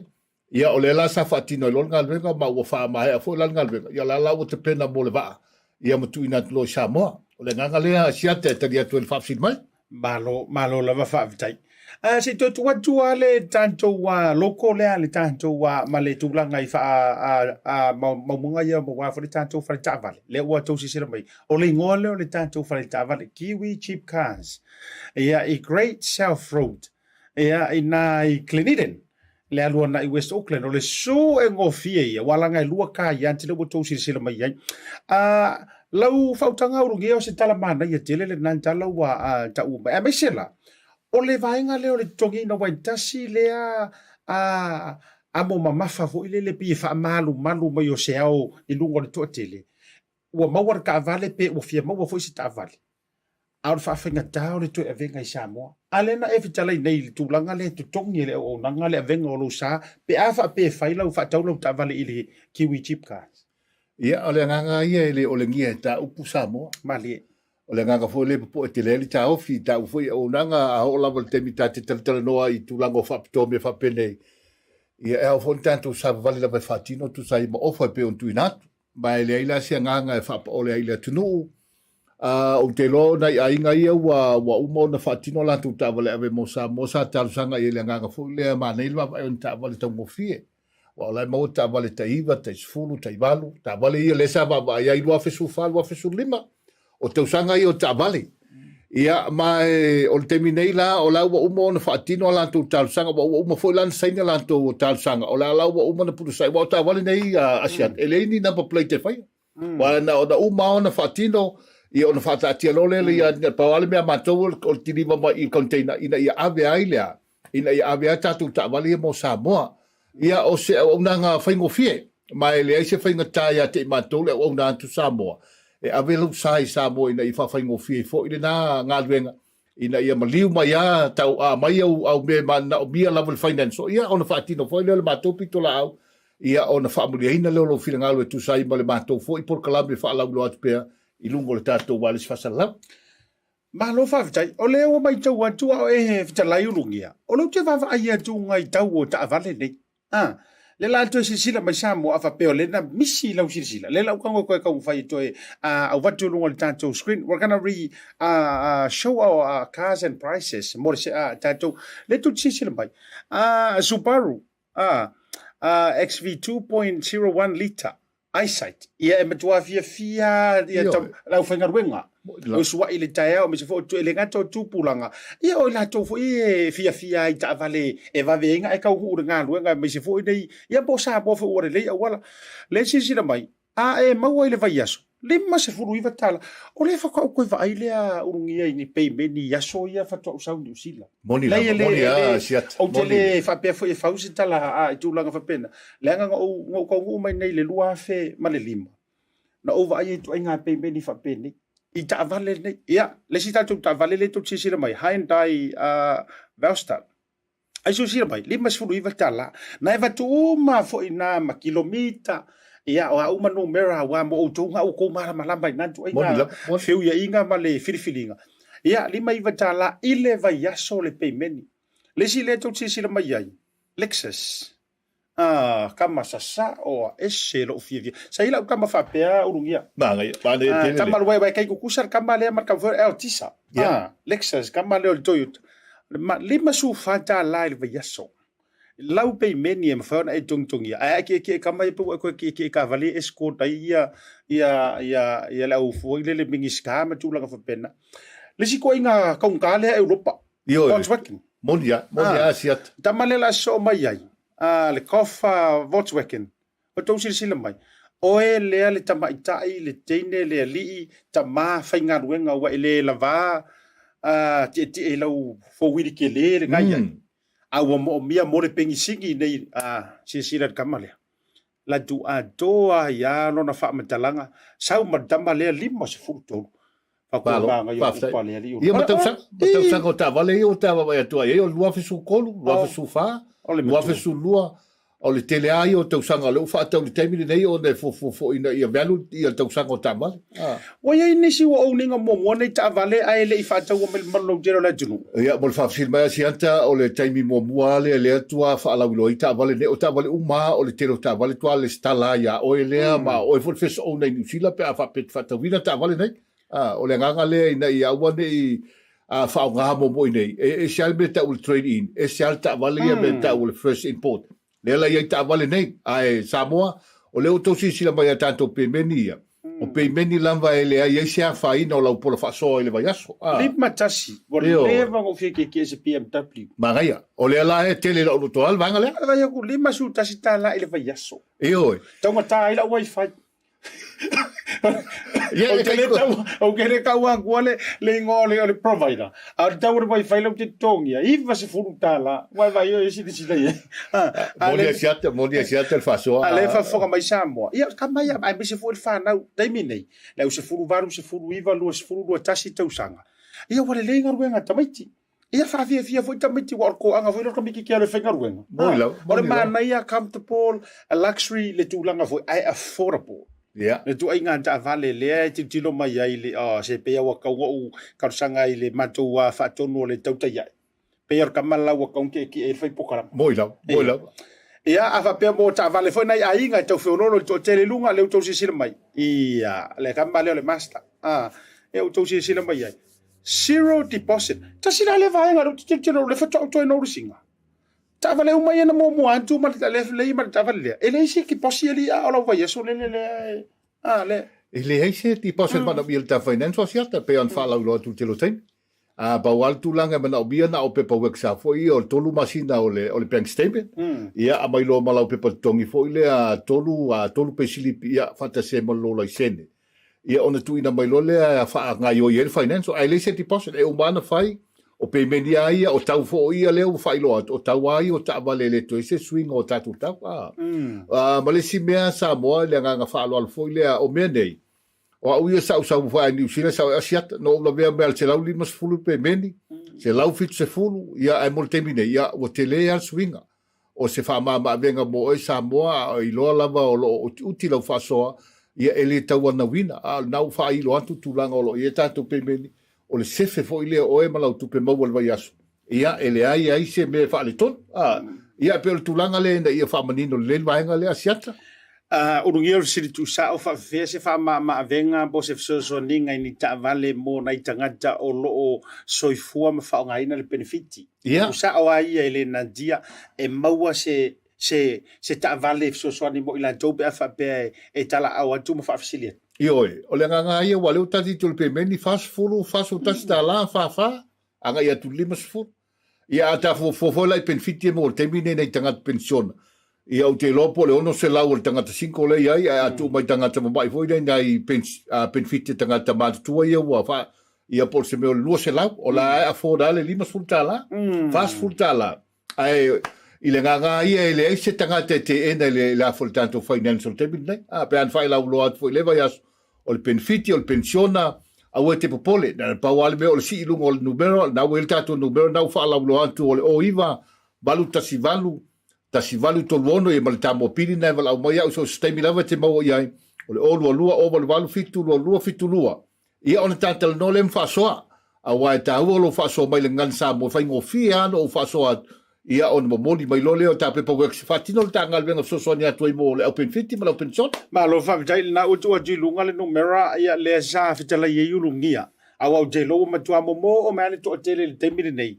Ia, o lea la sa faatino ai loa le galuega ma ua faamaea foi la le galuega, ia o la la ua tapena mo le vaa, ia ma tuuina atu loa i Samoa. O le agaga lea, Asiata, e tali atu ai i le faafesili mai. Malo, malo lava faafetai. Se i toe tuu atu lava le tatou logo lea, le tatou ma le tulaga i faamaumauga ia aua foi le tatou fale taavale, lea ua outou silasila mai, o le igoa lea o le tatou fale taavale, Kiwi Cheap Cars, ia, i Great South Road, ia, i ina i Glen Eden, le alu agai i West Auckland. O le suegofie ia, aua leaga e 2 ka i ati lea ua outou silasila mai ai. Lau faautaga ulugia o se tala manaia tele lena tala ua taua mai. Aemaise la, o le vaega lea o le totogiina aua e tasi lea amo mamafa foi lele pei e faamalumalu mai o se ao i luga o le toatele, ua maua le taavale pe ua fia maua foi se taavale, a o le faafaigata o le toe avega i Samoa. A lea na e fetalai nei i le tulaga lea e totogi e le auaunaga le avega o lou sa pe a faapea e fai lau faatau lau taavale i le Kiwi Jeep Cars. Ia, o le agaga lava ia e le o legia e tāupu Samoa. Malie. O le agaga foi lea e popoe tele ai le taofi i tāu foi auaunaga, a oo lava i le taimi ta te talatalanoa ai i tulaga o faapitoa mea faapenei, ia e ao foi ona tatou savavali lava e faatino tusa ai ma ofa e pei ona tuuina atu. Ma e leai la se agaga e faapaole ai i le atunuu. A, ou te iloa o nai aiga ia ua, ua uma ona faatino a latou taavale ave mo Samoa sa talosaga i ai i le agaga foi lea, manaia le vaavaai o ni taavale taugofie. Aua o la e maua taavale tai iva, tai sefulu, tai valu, taavale ia lea sa vaavaai ai 2014, 2015. O tausaga ia o taavale. Ia, ma e, o le taimi nei la, o la ua uma ona faatino a latou talosaga, ua, ua uma foi la ona saini a latou talosaga, o la la ua uma ona pulusai, aua o taavale nei a Asiata, e leai ni number plate e faia. Aua na ona uma lava ona faatino, ia ona faataatia loa lea, ia, pau lava le mea a matou o le kiliva mai i le container ina ia ave ai le a, ina ia ave ai tatou taavale ia mo Samoa. Ia, o se auaunaga faigofie, ma e leai se faigata ia te i matou le auauna atu Samoa, e ave lou sa i Samoa ina ia faafaigofie ai foi lena galuega, ina ia maliu mai a tau a mai au, au mea e manaomia lava le financial, ia ona faatino foi lea o le matou pitolaau, ia ona faamuliaina lea o lou finagalo e tusa ai ma le matou foi polokalame e faalauiloa atu pea i luga o le tatou ualesi faasalalau. Malo faafetai. O lea ua matau atu a o e fetalai Ulugia, o lea ou te vaavaai atu i tau o taavale nei. A, lea la toe silasila mai Samoa a faapea o lea na misi i lau silasila. Lea la ou tago toe taumafai e toe avatu i luga o le tatou screen. We're gonna re show our cars and prices mo le tatou, lea tou te silasila mai. Subaru XV 2.01 litre eyesight. Ia e matua fiafia ia le aufaigaluega. O sua'i i le taeao aemaise foi o e le gata o tupulaga, ia o i latou foi e fiafia ai i taavale e vave ai ona e taunuu i le galuega aemaise foi nei, ia po o Samoa foi ua lelei auala. Lea e silasila mai, a e maua i le vaiaso, $59. O lea faatoa ou toe vaai lea Ulugia i ni peimeni i aso ia faatoa ou sau i Niu Sila. Moni lava, moni a Siata. Ou te le faapea foi e fau se tala a i tulaga faapena. Leaga na ou, na ou taunuu mai nei i le 2005, na ou vaai ai i ituaiga peimeni faapenei, i taavale nei. Ia, le isi tatou taavale lea tou te silasila mai, Hyundai Veloster. Ai silasila mai, $59. Na e avatu uma foi na ma kilomita, ia, o a uma numera aua mo outou na outou malamalama i na ituaiga feuiaiga ma le filifiliga. Ia, $59 i le vaiaso le peimeni. Le isi lea tou te silasila mai ai, Lexus. Ah, kama sasao a ese lou fiafia. Sa i ai lau kama faapea Ulugia. Manaia, manaia Ah, tele le. kama luai wai kai kukusa le kama lea ma le kama foi Altisa. Yeah. Ah, Lexus, kama lea o le Toyota. Le ma, $54 i le vaiaso. Lau peimeni e mafai ona e togitogia. Ae a kiekie kama ia pe ua e koe kiekie taavale e escort ai ia, ia, ia, ia le au foi lele Minisita ma tulaga faapena. Le isi ituaiga taugata lea Europa. Ioe. Volkswagen. Moni a, moni a Asiata. Tama lea la soo mai ai, a le Golf Volkswagen. O tou silasila mai, oe lea le tamaitai, le teine, le alii, tama, faigaluega ua e le lava a tietie i lau fouili tele lena i ai. A ua moomia mo le penisini nei, a silasila i le tama lea. Latu atoa ai lava lona faamatalaga, sau ma le tama lea 53. Malo, faafetai. Ia ma tausaga, ma tausaga o taavale ia ua ta vaavaai atu ai, o le 2013, 2014, 2012, o le tele lava ia o tausaga o lea ua faatau i le taimi lenei ona e fuafua foi ina ia value ia tausaga o taavale. Ua i ai nisi ua ou niga muamua nei taavale ae le i faataua mai le malu lautele o le atunuu. Ia, mo le faafesili mai a Siata, o le taimi muamua lava lea lea tua faalauiloa ai taavale nei. O taavale uma lava, o le tele o taavale tua lesitala lava ia oe lea, ma o oe foi le first owner i Niu Sila pe a faapea e te faatauina taavale nei. A, o le agaga lea ina ia aua ne i faaaoga muamua i inei. E ese lava le mea e tau o le trade in, ese lava le taavale ia mea e tau o le first import. Lea la e i ai taavale nei, ae Samoa, o lea ua outou silasila mai ia tatou pemeni ia, o pemeni lava e leai ai se afaina o lau pola faasoa i le vaiaso. A. 51, ua leva ona ou fia kiekie i se BMW. Manaia. O lea la e tele i lau loto lava le vaega lea. Vaai atu, $51 i le vaiaso. Ioe. Taugata ai lau wifi. Ia, Ou te le tau, ou te le tau akua le, le ingoa o le, o le provider. A o le tau o le wifi lea ou te totogia, $90. Ua e vaai o e silasila i ai. A Moni asiata, moni asiata le faasoa. A lea e faafofoga mai Samoa. Ia, ka mai, aemaise foi le fanau, taimi nei, le au 18, 19, 20, 21 tausaga. Ia, ua lelei galuega a tamaiti. Ia faafiafia foi tamaiti aua o le toaga foi lea o le tamaitiiti alu e faigaluega. Moni lava, O le moni lava. manaia, comfortable, a luxury le tulaga foi ae affordable. Ia. Le ituaiga taavale lea e tilotilo mai ai le, oh, se pei lava ua tatau ona ou talosaga i le matou faatonu o le tautai ae. Pei lava o le tama la ua tatau ona tietie ai le fai polokalame. Moni lava, moni lava. Ia, a faapea mo taavale foi nai aiga e tau feoloolo i le toatele i luga, lea ua outou silasila mai. Ia, le tama lea o le master. Ah, lea ua outou silasila mai ai. Zero deposit. Tasi la lea vaega lea ou te tilotilo o lea faatoa ou toe notice ina. Taavale uma ia na muamua atu ma le lea ma le taavale lea. E leai se deposit alii a o lau vaiaso le le le a le. E leai se deposit manaomia i le ta financial siata pei ona faalauiloa atu i le tele o taimi. A pau lava le tulaga e manaomia na o pepa works foi ia o le tolu masina o le o le bank statement. Ia aumai loa ma lau pepa totogi foi lea tolu tolu payslip ia faatasi ai ma le lou laisene. Ia ona tuuina mai loa lea e faagaoioi ai le financial, ae leai se deposit, e uma lava ona fai, o pemeni lava ia, o tau foi ia lea ua faailoa atu, o tau lava ia o taavale e le toe i ai se suiga o tatou tau. A. A, ma le isi mea Samoa i le agaga faaaloalo foi lea, o mea nei, o au ia sa ou sau foi a Niu Sila, sa ou Asiata, na ou lavea mai lava i le 150 le pemeni, 170, ia ae mo le taimi nei, ia ua tele lava le suiga. O se faamamaavega mo oe Samoa a iloa lava o lo o utiuti lau faasoa, ia e le tauanauina, a o lena ua faailo atu tulaga o lo o i ai tatou pemeni, o le sefe foi lea o oe ma lau tupe maua i le vaiaso, ia e leai ai se mea e faaletonu. A, ia e pei o le tulaga lea ina ia faamanino lelei le vaega lea, Asiata. A ulugia o le fesili tuusao, faafefea se faamamaavega po o se fesoasoaniga i ni taavale mo nai tagata o lo o soifua ma faaaogaina le penefiti? Ia. O sao lava ia e le natia e maua se, se, se taavale e fesoasoani mo i latou pe a faapea e, e talaau atu ma faafesili atu. Ioe, o le agaga lava ia, aua o lea ua tali atu le pemeni, 40, 41 tala, 44, agai atu i le 50. Ia a ta fuafua foi la i penefiti e maua i le taimi lenei nai tagata penisiona, ia ou te iloa po o le 600 o le tagata single lea e i ai, ae a tuu mai tagata mamai foi lea i nai penefiti a tagata matutua ia ua faa, ia po o se mea o le 200, o la e afford lava le $50, $40. Ae i le agaga lava ia e leai se tagata e teena i le, le a foi le tatou financial taimi lenei. A, pe a na failauloa atu foi i lea vaiaso, o le penefiti, o le penisiona, aua e te popole, na o le pau lava le mea o le sii i luga o le numera, lena ua i ai le tatou numera lena ua faalauiloa atu o le 09 818 1836, ia ma le Samoa pili lena e valaau mai au so o se taimi lava e te maua i ai, o le 022 088 722 72. Ia ona ta talanoa lea ma faasoa, aua e taua lou faasoa mai le gagana Samoa, e faigofie lava ona ou faasoa atu, ia ona momoli mai loa lea o ta paperworks e faatino le ta galuega fesoasoani atu ai mo le au penefiti ma le au penisione. Malo faafetai, lena ua tuu atu i luga le numera ia lea sa fetalai ai Ulugia, aua ou te iloa ua matua momoo mai lava le toatele i le taimi lenei,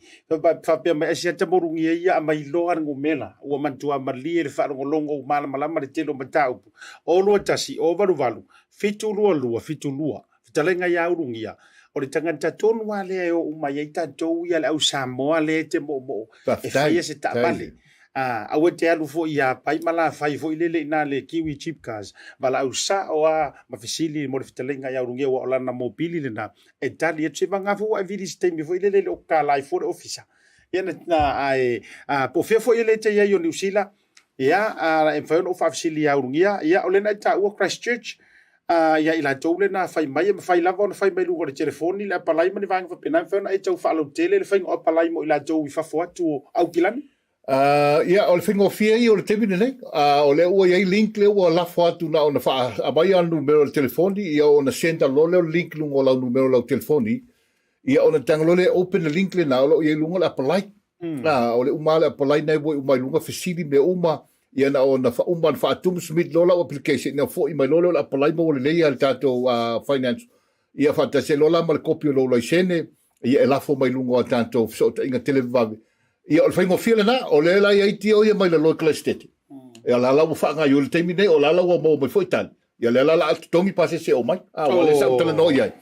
faapea mai ai se ata mo Ulugia ia aumai loa le numera, ua matua malie le faalogologo ua malamalama le tele o mataupu, 021 088 722 72, Fetalaiga ia Ulugia, o le tagata tonu lava lea e o uma i ai tatou ia le au Samoa lea e te moomoo e faia se taavale. Aua e te alu foi ia Pai ma Lafai foi lele i ina le Kiwi Jeep Cars, valaau sao lava ma fesili mo le fetalaiga ia Ulugia aua o lana mobili lena e tali atu. Seivaga foi ua e vili i se taimi foi lele e le o tatala ai fua le ofisa. Ia na, ae po o fea foi e le te i ai o Niu Sila, Ia, a e mafai ona ou faafesili ia Ulugia, ia, o lea na e taua Christchurch, a, ia i latou lea na fai mai, e mafai lava ona fai mai luga o le telefoni le apalai ma ni vaega faapena, e mafai ona e tau faalautele le faiga o apalai mo i latou i fafo atu o Aukilani? A, ia, o le faigofie ia o le taimi lenei, a, o lea ua i ai link lea ua lafo atu na ona faa, aumai lava le numera o le telefoni, ia ona send loa lea o le link i luga o lau numera o lau telefoni, Ia ona tago loa lea open le link lena o lo o i ai i luga le apalai. A, o le uma lava le apalai na ua uma i luga fesili mea uma, ia na ona uma ona faatumu submit loa lau application ina foi mai loa lea o le apalai ma ua lelei lava i le tatou finance. Ia faatasi ai loa la ma le kopi o lou laisene, ia e lafo mai luga o a tatou fesootaiga televavave. Ia o le faigofie lena, o lea la e i ai tio ia mai lalo i Kalasetete. Ia la la ua faagaoioi i le taimi nei, o la la ua maua mai foi tali. Ia lea la la a totogi pasese e omai. A ua lea sa ou talanoa i ai.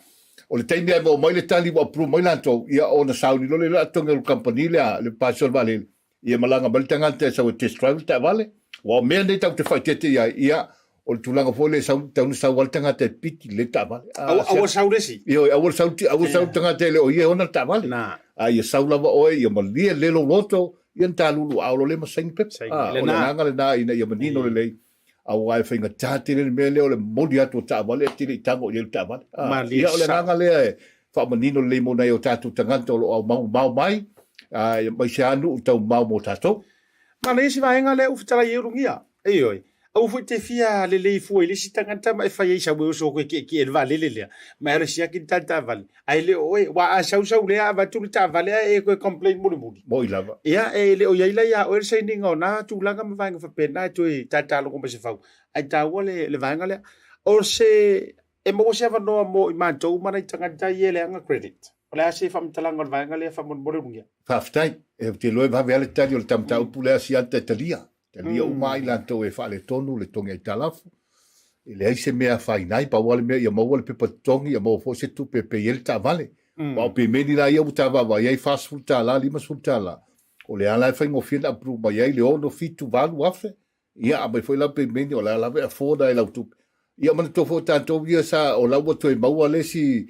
O le taimi lava e maua mai le tali ua approve mai latou, ia ona sauni loa lea o le a totogi e le kamupani lea le pasese o le vaalele. Ia malaga mai le tagata e sau e test drive le taavale. Aua o mea nei tatou te faaeteete i ai, ia O le tulaga foi lea e sau, tau na sau lava le tagata e piki le taavale. A, Aua, aua sau le isi. Ioe, aua le sau, aua sau le tagata e le o ia e ona le taavale. Na. A ia sau lava oe, ia malie lelei lou loto, ia na talulu ao loa lea ma saini pepa. Saini. A, o le Lena. agaga lena ina ia manino lelei, aua e faigata tele le mea lea o le momoli atu o taavale ae te le i tago i ai le taavale. A, Malie ia o le sao. agaga lea e faamanino lelei mo nai o tatou tagata o lo o aumau mamao mai, a, aemaise lava nuu taumamao mo tatou. Manaia si vaega lea ua fetalai ai Ulugia. Ioe. Aua foi te fia lelei fua i le isi tagata ma e fai ai sau e oso koe kiekie i le vaalele lea, ma e alu e siaki le ta taavale. Ae le o oe, aua a sau sau lea avatu le taavale ae e toe complain mulimuli. Moi lava. Ia, e le o i ai la ia oe le sainiga o na tulaga ma vaega faapena e toe tatalogo mai se fau. Ae taua le, le vaega lea. O se, e maua se avanoa mo i matou ma nai tagata ia e leaga credit. O le a se faamatalaga o le vaega lea faamolemole Ulugia? Faafetai. Ou te iloa e vave lava le tali o le ta mataupu lea Siata e talia. Talia uma lava i latou e faaletonu le togi aitalafu. E leai se mea e afaina ai, pau lava le mea ia maua le pepa totogi, ia maua foi se tupe e pay ai le taavale. Aua o pemeni la ia ua ta vaavaai ai $40, $50, o lea la e faigofie ona approve mai ai le 6, 7, 8 afe. Ia aumai foi la pemeni o la lava e afford ai lau tupe. Ia manatua foi o tatou ia sa o la ua toe maua le isi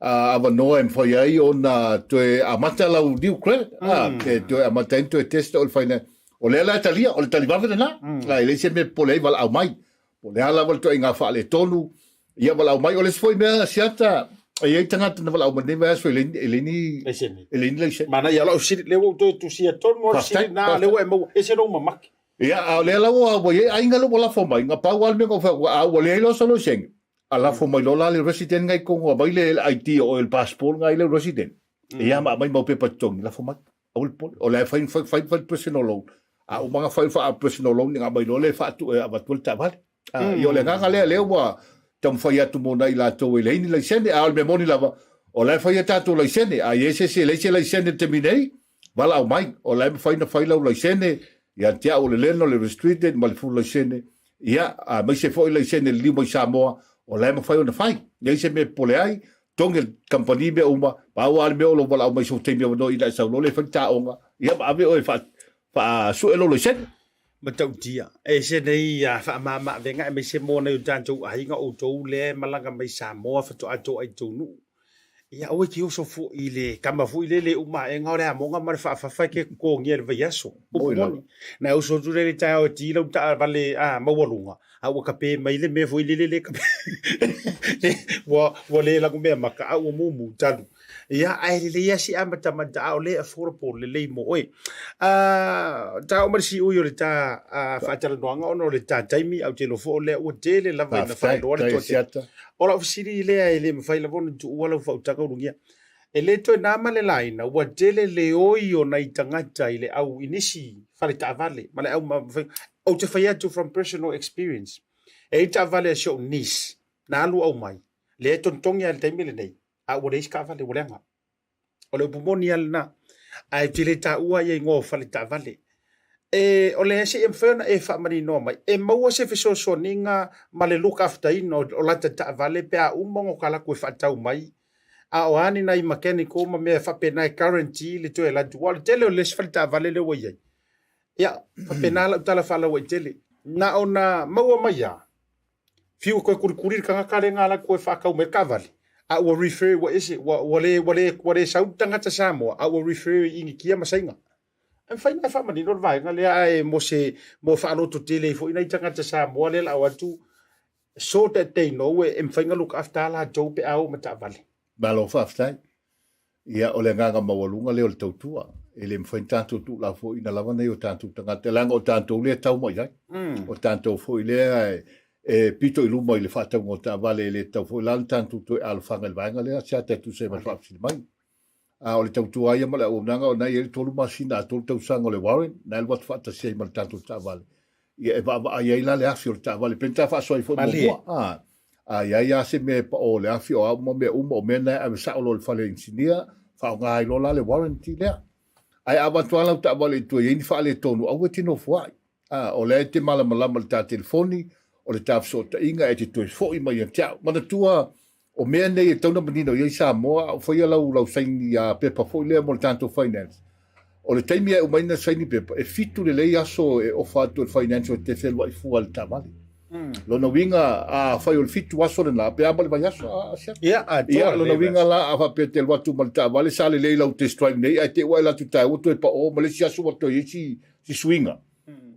avanoa e mafai ai ona toe amata lau new credit. E toe amata ai ona toe test o le finance. O lea la e talia, o le tali vave lena. E leai se mea e popole ai valaau mai. Po o le a lava le ituaiga faaletonu, ia valaau mai. O le isi foi mea Siata, e i ai tagata na valaau mai lenei vaiaso e leai e leai ni Laisene. e leai ni laisene. Manaia lau sili, lea ua ou toe tusia tonu lava le sili Faafetai, lena, lea ua e maua, ese lou mamake. Ia, a o lea la ua ua i ai aiga lea ua lafo mai, na pau lava le mea na ou fai atu, a ua leai loa sau laisene, a lafo mai loa la le resident ngai totonu, aumai le ID o oe, le passport ngai le resident, ia ma aumai mau pepa totogi, lafo mai. Aua le popole. O la e fai, fai, fai, fai le personal loan. A uma ona fai le faa personal loan, ona aumai loa lea e faatu, e avatu ai le taavale. A, ia o le agaga lea, lea ua taumafai atu mo nai latou e leai ni laisene, a o le mea moni lava, o la e fai a tatou laisene, a i ai se isi e leai se laisene i le taimi nei, valaau mai, o la e mafai ona fai lau laisene, ia te au o le lena, o le restricted ma le full laisene, ia, aemaise foi laisene liliu mai Samoa, o la e mafai ona fai. Leai se mea e popole ai, togi e le kamupani mea uma, pau lava le mea o lou valaau mai i sou taimi avanoa ina e sau loa lea e fai le taoga, ia ma ave oe e faasue lou laisene. Matautia, ese nei a faamama-avega aemaise mo nai o tatou aiga outou lea e malaga mai Samoa faatoa toa i tou nuu. Ia aua e te oso foi i le tama foi lele uma aega o le amoga ma le faafafa e te totogia i le vaiaso. Upu moni, na e oso atu lea i le taeao e ti lau taavale a maualuga, a ua kape mai le mea foi lele le kape ua, ua le lagu mea maka, a ua mumu talu. Ia, ae lelei lava si amatamata, a o lea e affordable lelei mo oe. Ta oo mai le siui o le ta faatalanoaga ona o le ta taimi, ae ou te iloa foi o lea ua tele lava ina faailoa le toatele. O lau fesili lea e le mafai lava ona tuua lau faautaga Ulugia, e le toe na ma le laina, ua tele le oi o nai tagata i le au i nisi fale taavale ma le au ou te fai atu from personal experience. E i ai taavale a si ou niece na alu aumai, lea e togitogi lava i le taimi lenei, a ua leai se taavale, ua leaga. O le upu moni lava lena. Ae ou te le taua ia igoa o fale taavale. E, o le se i mafai ona e faamaninoa mai, e maua se fesoasoaniga ma le look after ina o lata taavale pe a uma ona ta alu atu e faatau mai, a o a ni nai mechanical ma mea faapena e guarantee le toe alu atu. Aua o le tele o le isi fale taavale lea ua i ai. Ia, faapena lau tala faalauaitele. Na ona maua mai lava, Fiu e toe kulikuli le tagata lea na alu atu e faatau mai le taavale, a ua refer ua ese, ua, ua le, ua le, ua le sau le tagata Samoa, a ua refer i Initia ma Saina. E mafai ona e faamanino le vaega lea, ae mo se, mo faalototele ai foi nai tagata Samoa lea la o atu, so that they know e mafai ona look after latou pe a o ma taavale. Malo faafetai. Ia, o le agaga maualuga lea o le tautua. E le mafai ona tatou tuulafoaiina lava nai o tatou tagata, leaga o tatou lea e tau mai ai. O tatou foi lea e pito i luma i le faatauga o taavale, e le tatau foi la ona tatou toe alofaga i le vaega lea, se a tusa ai ma le faafesili mai. A o le tautua ia ma le auaunaga, o lena e i ai le 3 masina a 3 tausaga o le warrant, na e alu atu faatasi ai ma le tatou taavale. Ia e vaavaai ai la le afi o le taavale, pei ona ta faasoa ai foi muamua. A, a i ai lava se mea e pao le afi o a uma mea uma, o mea na e ave sao loa i le fale inisinia, faaaoga ai loa la le warranty lea. Ae a avatu lava lau taavale i tua e i ai ni faaletonu, aua e te nofoai. A, o lea e te malamalama i le ta telefoni, o le ta fesootaiga, e te toe foi mai ia te au. Manatua, O mea nei e tatau ona manino i ai Samoa, a o faia lau, lau saini a pepa foi lea mo le tatou finance. O le taimi e uma ai na saini pepa, e fitu lelei aso e ofa atu e le financial e te fealuai fua i le taavale. Lona uiga, afai o le 7 aso lena, pe a ma le vaiaso, a Asiata? Ia, atoa Ia, lona uiga la, a faapea e te alu atu ma le taavale, sa lelei lau test drive nei, ae te i ua e alu atu taeao ua toe pao ma le isi aso ua toe i ai si suiga.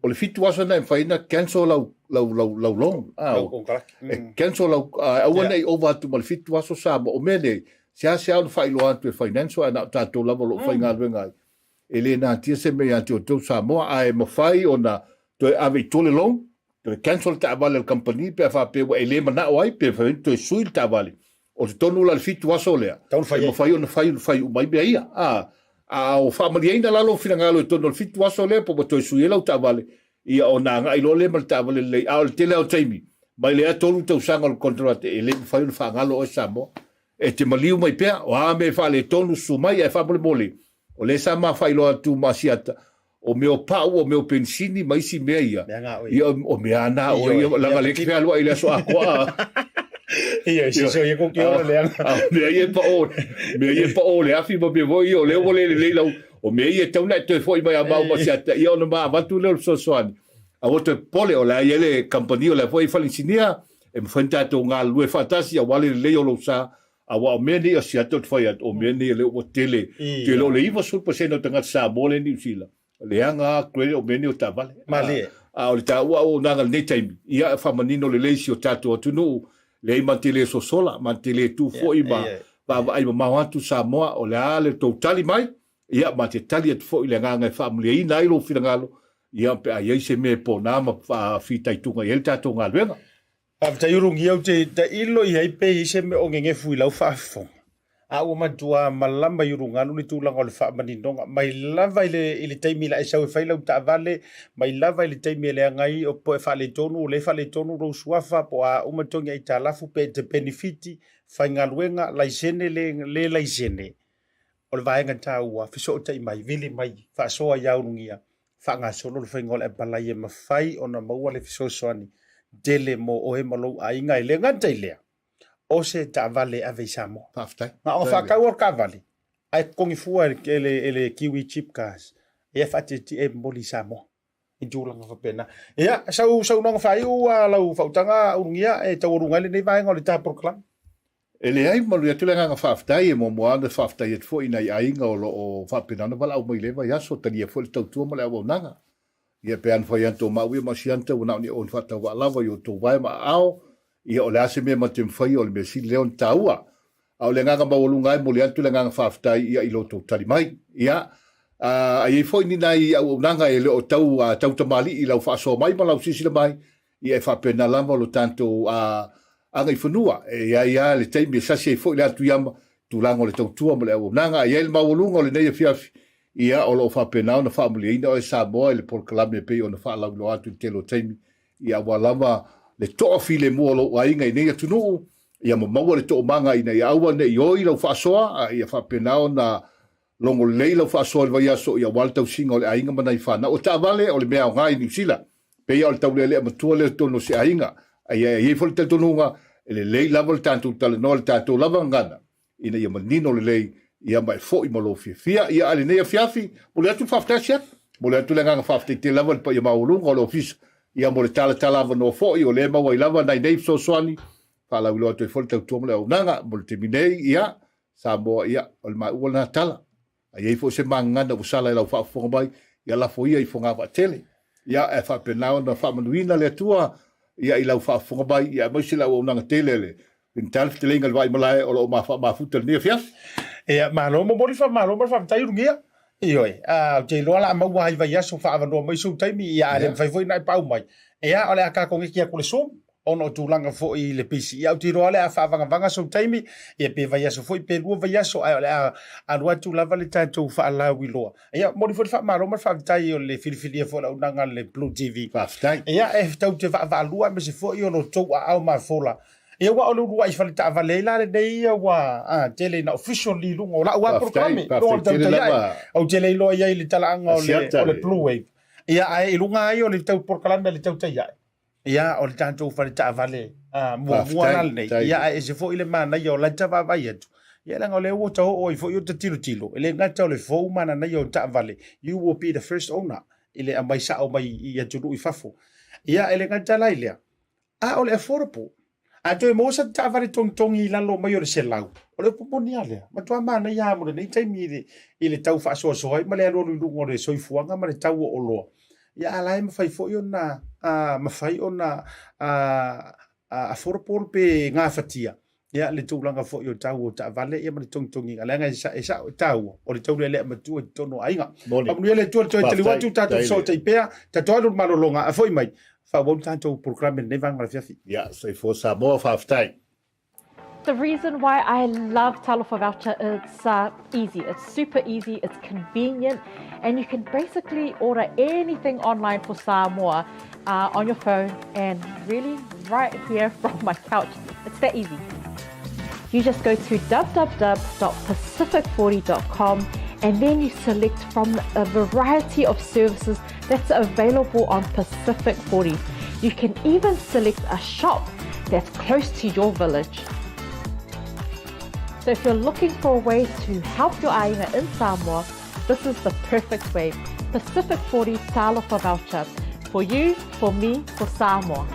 O le 7 aso lena e mafai ai ona cancel lau, lau, lau, lau loan. A, Lau konekarate. e cancel lau, a, aua ne i ova atu ma le 7 aso Samoa. O mea nei, seasea ona faailoa atu e financial ae na o tatou lava o lo o faigaluega ai. E le natia se mea ia te outou Samoa, ae mafai ona toe ave i tua le loan, toe cancel le taavale a le kamupani pe a faapea ua e le manao ai pe mafai ona toe sui le taavale. O totonu la i le 7 aso lea, e mafai ona fai fai uma ai mea ia. A, a o faamalieina la lou finagalo i totonu o le 7 aso lea po ua toe sui ai lau taavale, ia ona agai loa lea ma le taavale lelei. A o le tele lava o taimi, mai lea 3 tausaga o le konekarate, e le mafai ona faagalo oe Samoa. E te maliu mai pea, o a mea e faaletonu, susu mai ae faamolemole, O lea sa ma faailoa atu ma Asiata, o mea o pau, o mea o penisini ma isi mea ia. Mea na oe. Ia, o mea na oe ia, leaga le fealuai i le aso atoa. Ia, si so ia ko ke ora leaga. A mea ia e pao, mea ia e pao le afi ma mea foi ia, o lea ua le lelei lau, o mea ia e tatau ona e toe foi mai a maua ma Asiata, ia ona ma avatu lea o le fesoasoani. Aua toe popole, o la e i ai le kamupani, o la foi e i ai fale inisinia, e mafai ona tatou galulue faatasi aua le lelei o lou sa, Aua o mea nei a Seattle ou te fai atu, o mea nei lea ua tele, ou te iloa o le 90% o tagata Samoa lea i Niu Sila, leaga lava credit o mea nei o taavale. Malie. A o le taua auaunaga i lenei taimi, ia e faamanino lelei si o tatou atunuu, leai ma te le sosola, ma te le tu foi ma vaavaai mamao atu Samoa, o le a le tou tali mai, ia ma te tali atu foi i le agaga e faamalieina ai lou finagalo, ia pe a i ai se mea e pona ma fitaituga i ai le tatou galuega. Faafetai Ulugia ou te tailo i ai pe i ai se mea o gegefu i lau faafofoga. A ua matua malama i ulugalu le tulaga o le faamaninoga mai lava i le, i le taimi la e sau e fai lau taavale, mai lava i le taimi e leaga ai o po e faaletonu, o lea e faaletonu lou suafa, po o a uma togi aitalafu, pe e te penefiti, faigaluega, laisene, le, le laisene. O le vaega taua, fesootai mai, vili mai, faasoa ia Ulugia, faagasolo le faiga o le apalai e mafai ona maua le fesoasoani tele mo oe ma lou aiga. E le gata i lea, o se taavale e ave i Samoa. Faafetai. Na ona faatau o le taavale, ae totogi fua e le, e le Kiwi Cheap Cars, ia faatietie e momoli i Samoa i tulaga faapena. Ia, sau saunoaga faaiu a lau faautaga Ulugia e taualuga ai lenei vaega o le ta polokalame. E leai, manuia atu le agaga faafetai, e muamua lava ona faafetai atu foi i nai aiga o lo o faapena ona valaau mai i lea vaiaso, talia foi le tautua ma le auaunaga. Ia pe a na fai atu o maua ia ma Asiata ua na o ni o ni faatauvaa lava i outou vae ma aao, ia o le a se mea ma te mafai o le mea sili lea ona taua. A o le agaga maualuga e momoli atu le agaga faafetai ia i lo outou tali mai. Ia, a i ai foi ni nai auaunaga e le o tau tautamalii i lau faasoa mai ma lau silasila mai, Ia e faapena lava lo tatou agaifanua, e i ai lava le taimi e sasi ai foi le atuiama, tulaga o le tautua ma le auaunaga. A i ai le maualuga o lenei afiafi, ia o lo o faapena ona faamaliaina oe Samoa i le polokalame e pei ona faalauiloa atu i le tele o taimi, ia aua lava le toafilemu o lou aiga i nei atunuu, ia ma maua le toomaga ina ia aua ne i oi lau faasoa, a ia faapena ona logo lelei lau faasoa i le vaiaso, ia aua le tausiga o le aiga ma nai fanau. O taavale o le mea aoga i Niu Sila. Pei o le taulealea matua lea i totonu o se aiga. A ia i ai foi le talitonuga, e lelei lava le tatou talanoa i le tatou lava gagana, ina ia manino lelei, ia ma e foi ma lou fiafia. Ia, a lenei afiafi, momoli atu le faafetai a Siata. Momoli atu le agaga faafetai tele lava i le paia maualuga o le Ofisa, ia mo le talatala avanoa foi, o lea e maua ai lava nai nei fesoasoani, faalauiloa atu ai foi le tautua ma le auaunaga. Mo le taimi nei, ia, Samoa, ia, o le maua lena tala. A i ai foi se magagana ua sala i lau faafofoga mai, ia lafo ia i fogavaatele. Ia, ae faapena ona faamanuina le Atua ia i lau faafofoga mai, ia aemaise le auaunaga tele a le Finitale Feteleiga i le Vaaimalae o lo o mafuta i lenei afiafi. Ia, malo momoli faamalo ma le faafetai Ulugia. Ioe, a, ou te iloa o le a maua lava i vaiaso faaavanoa mai sou taimi, ia a le mafai foi ona e paau mai, ia o le a ta koneti atu i le Zoom, ona o tulaga foi i le pisi. Ia, ou te iloa o le a faavagavaga sou taimi, ia pe vaiaso foi pe lua vaiaso, ae o le a alu atu lava le tatou faalauiloa. Ia, momoli foi le faamalo ma le faafetai o le filifilia foi o le auaunaga a le Blue TV. Faafetai. Ia, e tou te vaavaalua aemaise foi o lo outou aao mafola. Ia, aua o le uluai fale taavale ai la lenei ia ua tele ina official i luga o lau lava polokalame, luga o le Faafetai tele tautai ae. lava. Ou te le iloa i ai i le talaaga o le, Asiata o le le. Blue Wave. Ia, ae i luga ai o le tau polokalame a le tautai ae. Ia, o le tatou fale taavale muamua la lenei. Ia, ae ese foi le manaia o lata vaavaai atu. Ia, leaga o lea ua ta oo ai foi o ta tilotilo, e le gata o le fou mananaia o taavale, you will be the first owner i le aumai sao mai i atunuu i fafo. Ia, e le gata la i lea, A o le affordable. A toe maua sa taavale togitogi i lalo mai o le 100, o le upu moni lava lea. Matua manaia lava mo lenei taimi i le, i le tau faasoasoa ai ma le alualu i luga o le soifuaga ma le tau o oloa. Ia a la e mafai foi ona a, mafai ona a, a, affordable pe gafatia ia le tulaga foi o tau o taavale ia ma le togitogiga leaga e, sa, e sao e taua o le taulealea matua i totonu o aiga. Faamanuia le Atua le toe taliu atu tatou fesootai pea, tatou alu i le malologa a foi mai faaauau le tatou polokalame i lenei vaega o le afiafi. Ia, soifua Samoa, faafetai. The reason why I love Talofa Voucher, it's easy. It's super easy, it's convenient, and you can basically order anything online for Samoa on your phone and really right here from my couch. It's that easy. You just go to www.pacific40.com and then you select from a variety of services that's available on Pacific 40. You can even select a shop that's close to your village. So if you're looking for a way to help your aina in Samoa, this is the perfect way. Pacific 40 Talofa Voucher. For you, for me, for Samoa.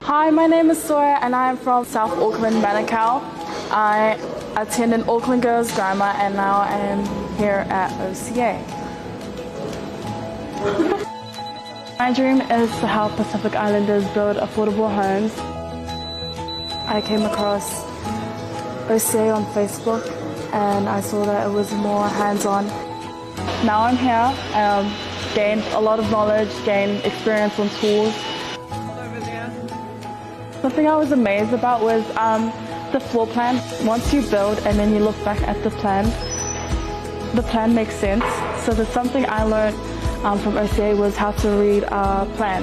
Hi, my name is Sora and I am from South Auckland, Manukau. I attended Auckland Girls Grammar and now I am here at OCA. My dream is to help Pacific Islanders build affordable homes. I came across OCA on Facebook and I saw that it was more hands-on. Now I'm here, um, gained a lot of knowledge, gained experience on tools. Something I was amazed about was um, the floor plan. Once you build and then you look back at the plan, the plan makes sense. So there's something I learned um, from OCA was how to read a plan.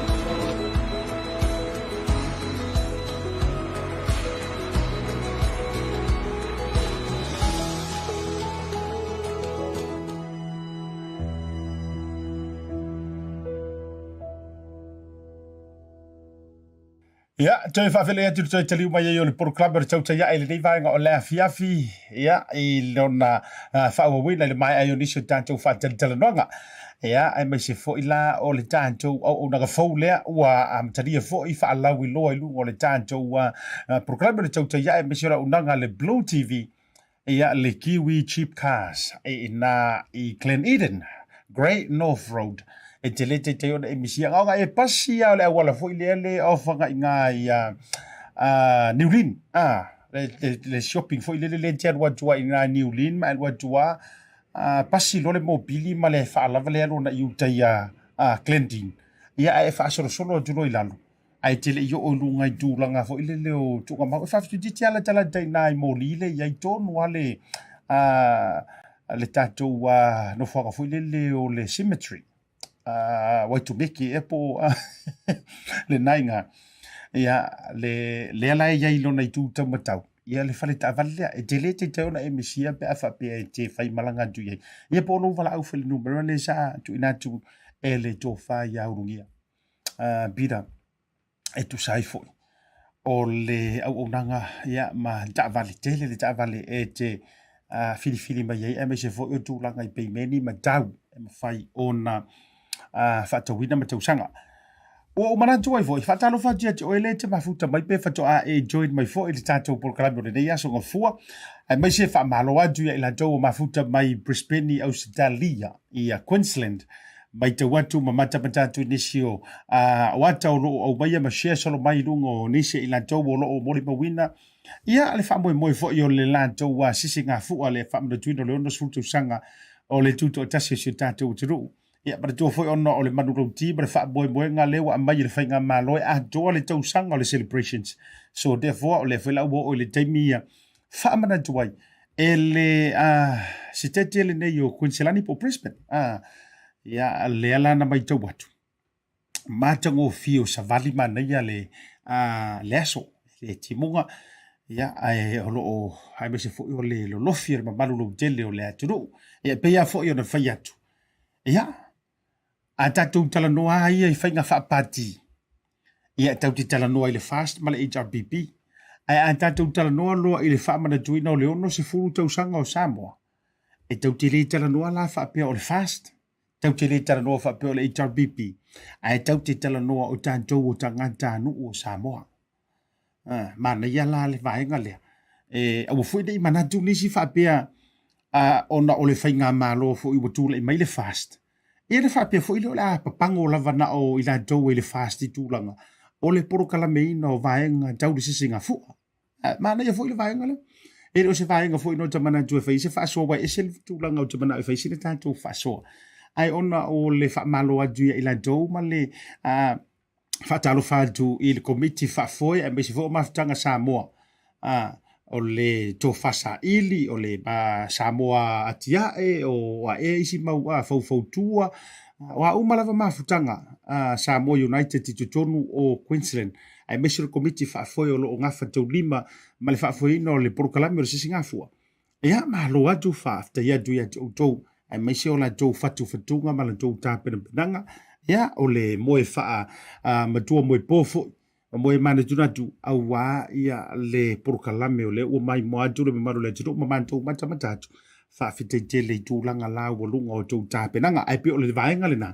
Ia, toe faafeiloai atu i le toe taliu mai ai o le polokalame o le Tautai Ae i lenei vaega o le afiafi, ia, i lona faaauauina i le maea ai o nisi o tatou faatalatalanoaga. Ia, aemaise foi la o le tatou auaunaga fou lea ua amatalia foi faalauiloa i luga o le tatou polokalame o le Tautai Ae, aemaise o le auaunaga a le Blue TV, Ia le Kiwi Cheap Cars e ina i Glen Eden, Great North Road, e te le taitai ona e misia. Ona e pasi a o le auala foi lea le ofaga i ngā i a New Lynn, a, le, le, le shopping foi lele le te alu atu ai i ngā New Lynn ma alu atu a, a pasi loa le mobili ma le faalava le alu ona i uta i a, a Glendene. Ia ae e faasolosolo atu loa i lalo. Ae te le i oo i luga i tulaga foi lele o tuugamau. E faafetuitiiti lava latalata i ina i moli le i ai tonu lava le, le tatou nofoaga foi lele o le cemetery, Waitumeke ea po o lena i ina. Ia, le, lea la e i ai i lona itu taumatau, ia le fale taavale lea. E tele taitai ona e misia pe a faapea e te faimalaga atu i ai. Ia po o lou valaau foi i le numera lea sa tuuina atu e le tofa ia Ulugia. Peter, e tusa ai foi o le auaunaga ia, ma taavale, tele le taavale e te filifili mai ai, aemaise foi o tulaga i peimeni ma tau e mafai ona faatauina ma tausaga. Ua ou manatu ai foi, faatalofa atu ia te oe le te mafuta mai pe faatoa e join mai foi i le tatou polokalame o lenei aso gafua, aemaise faamalo atu ia i latou ua mafuta mai Brisbane i Ausetalia i Queensland, Matau atu ma matamata atu i nisi o o ata o lo o aumaia ma share solo mai i luga o nisi i latou o lo o molimauina ia le faamoemoe foi o le latou sisigafua le faamanatuina o le 60 tausaga o le tutoatasi o si o tatou atunuu. Ia manatua foi ona o le manulauti ma le faamoemoega lea ua aumai e le faigamalo e atoa le tausaga o le celebrations. So therefore o lea foi la ua oo i le taimi ia faamanatu ai e le sitete lenei o Queensland po o Brisbane. Ia, lea la na matau atu, matagofie o savali manaia le, le aso, le timuga, ia, ae o lo o, aemaise foi o le lolofi o le mamalu lautele o le atunuu. Ia, e pei lava foi ona fai atu, ia, a tatou talanoa lava ia i faiga faapati, ia e tatou te talanoa i le FAST ma le HRPP, ae a tatou talanoa loa i le faamanatuina o le 60 tausaga o Samoa, E tou te le talanoa la faapea o le FAST, tou te le talanoa faapea o le HRPP, ae tou te talanoa o tatou o tagatanuu o Samoa. Ah, manaia la le vaega lea. E aua foi ne i manatu nisi faapea ah, ona o le faigamalo foi ua tulai mai le FAST, ia ona faapea foi lea o le a papago lava na o i latou e le FAST i tulaga o le polokalameina o vaega tau le sisigafua. Manaia foi le vaega lea. E le o se vaega foi no ta manatu e fai se faasoa, ua ese le tulaga o te manao e fai sina tatou faasoa. Ae ona o le faamalo atu ia i latou ma le faatalofa atu i le komiti faafoe aemaise foi o Mafutaga Samoa, o le tofa saili, o le Samoa atiae, o a ea isi mau faufautua, o a uma lava mafutaga Samoa United i totonu o Queensland, aemaise o le Komiti Faafoe o lo o gafataulima ma le faafoeina o le polokalame o le Sisigafua. Ia, malo atu, faafetai atu ia te outou, aemaise o latou fatufatuga ma latou tapenapenaga, ia, o le moe faa matua moe po foi, ma moe manatunatu, auā ia le polokalame o lea ua maimoa atu le mamalu o le atunuu ma matou matamata atu. Faafetai tele i tulaga laualuga o tou tapenaga. Ae pei o le vaega lena,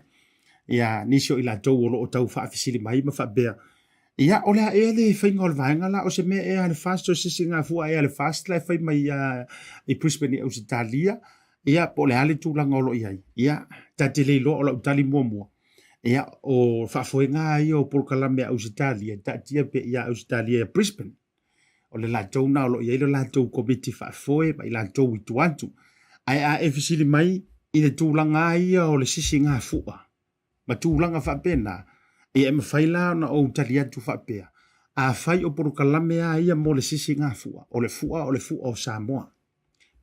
ia, nisi o i latou o lo o tau faafesili mai ma faapea, ia, o le a ea le faiga o le vaega la, o se mea ea a le FAST, o se sigafua ea a le FAST la e fai mai i Brisbane i Ausetalia, ia, po o le a le tulaga o lo o i ai. Ia, ta te le iloa o lau tali muamua, ia, o faafoega lava ia o polokalame a Ausetalia, taatia pea ia Ausetalia ia Brisbane. O le latou na o lo o i ai le latou komiti faafoe ma i latou i tua atu. Ae a e fesili mai i le tulaga lava ia o le sisigafua ma tulaga faapena, ia e mafai la ona ou tali atu faapea, afai o polokalame lava ia mo le sisigafua, o le fua o le fua o Samoa.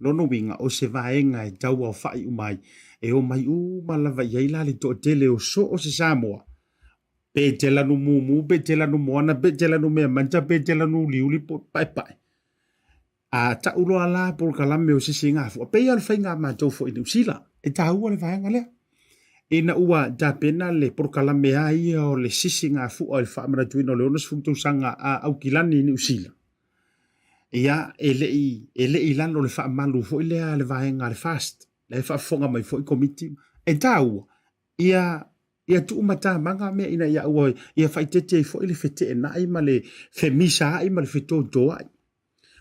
Lona uiga, o se vaega e tauaofa'i uma ai, e omai uma lava i ai la le toatele o so o se Samoa, pe te lanu mumu, pe te lanu moana, pe te lanu meamata, pe te lanu uliuli po o paepae. A ta'u loa la polokalame o sisigafua, pei lava o le faiga a matou foi i Niu Sila, e taua le vaega lea. Ina ua tapena le polokalame a ia o le sisigafua i le faamanatuina o le 60 tausaga a Aukilani i Niu Sila, ia, e le i, e le i lalo o le faamalu foi lea a le vaega a le FAST, la e faafofoga mai foi Komiti, e taua, ia, ia tuumatamaga mea ina ia aua, ia faaeteete ai foi le feteenai ma le femisaai ma le fetotoai.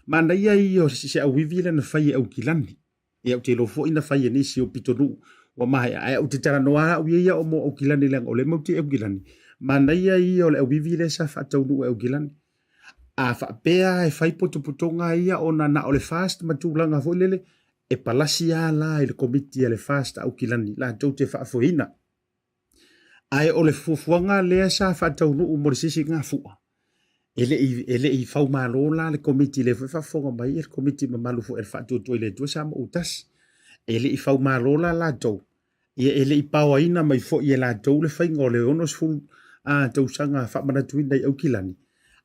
Manaia ia o se auivi lea na fai e Aukilani. Ia ou te iloa foi na fai e nisi o pitonuu ua maea, ae ou te talanoa lava au ia ia o mo Aukilani leaga o lea matou te i Aukilani. Manaia ia o le auivi lea sa faataunuu e Aukilani. A faapea e fai potopotoga ia ona na o le FAST ma tulaga foi lele, e palasi lava la i le Komiti a le FAST a Aukilani latou te faafoeina. Ae o le fuafuaga lea sa faataunuu mo le sisigafua, e le i, e le i faumalo la le Komiti, lea foi e faafofoga mai le Komiti mamalu foi a le Faatuatua i le Atua Samoa Tasi. E le i faumalo la latou, ia e le i paoaina mai foi e latou le faiga o le 60 tausaga faamanatuina i Aukilani,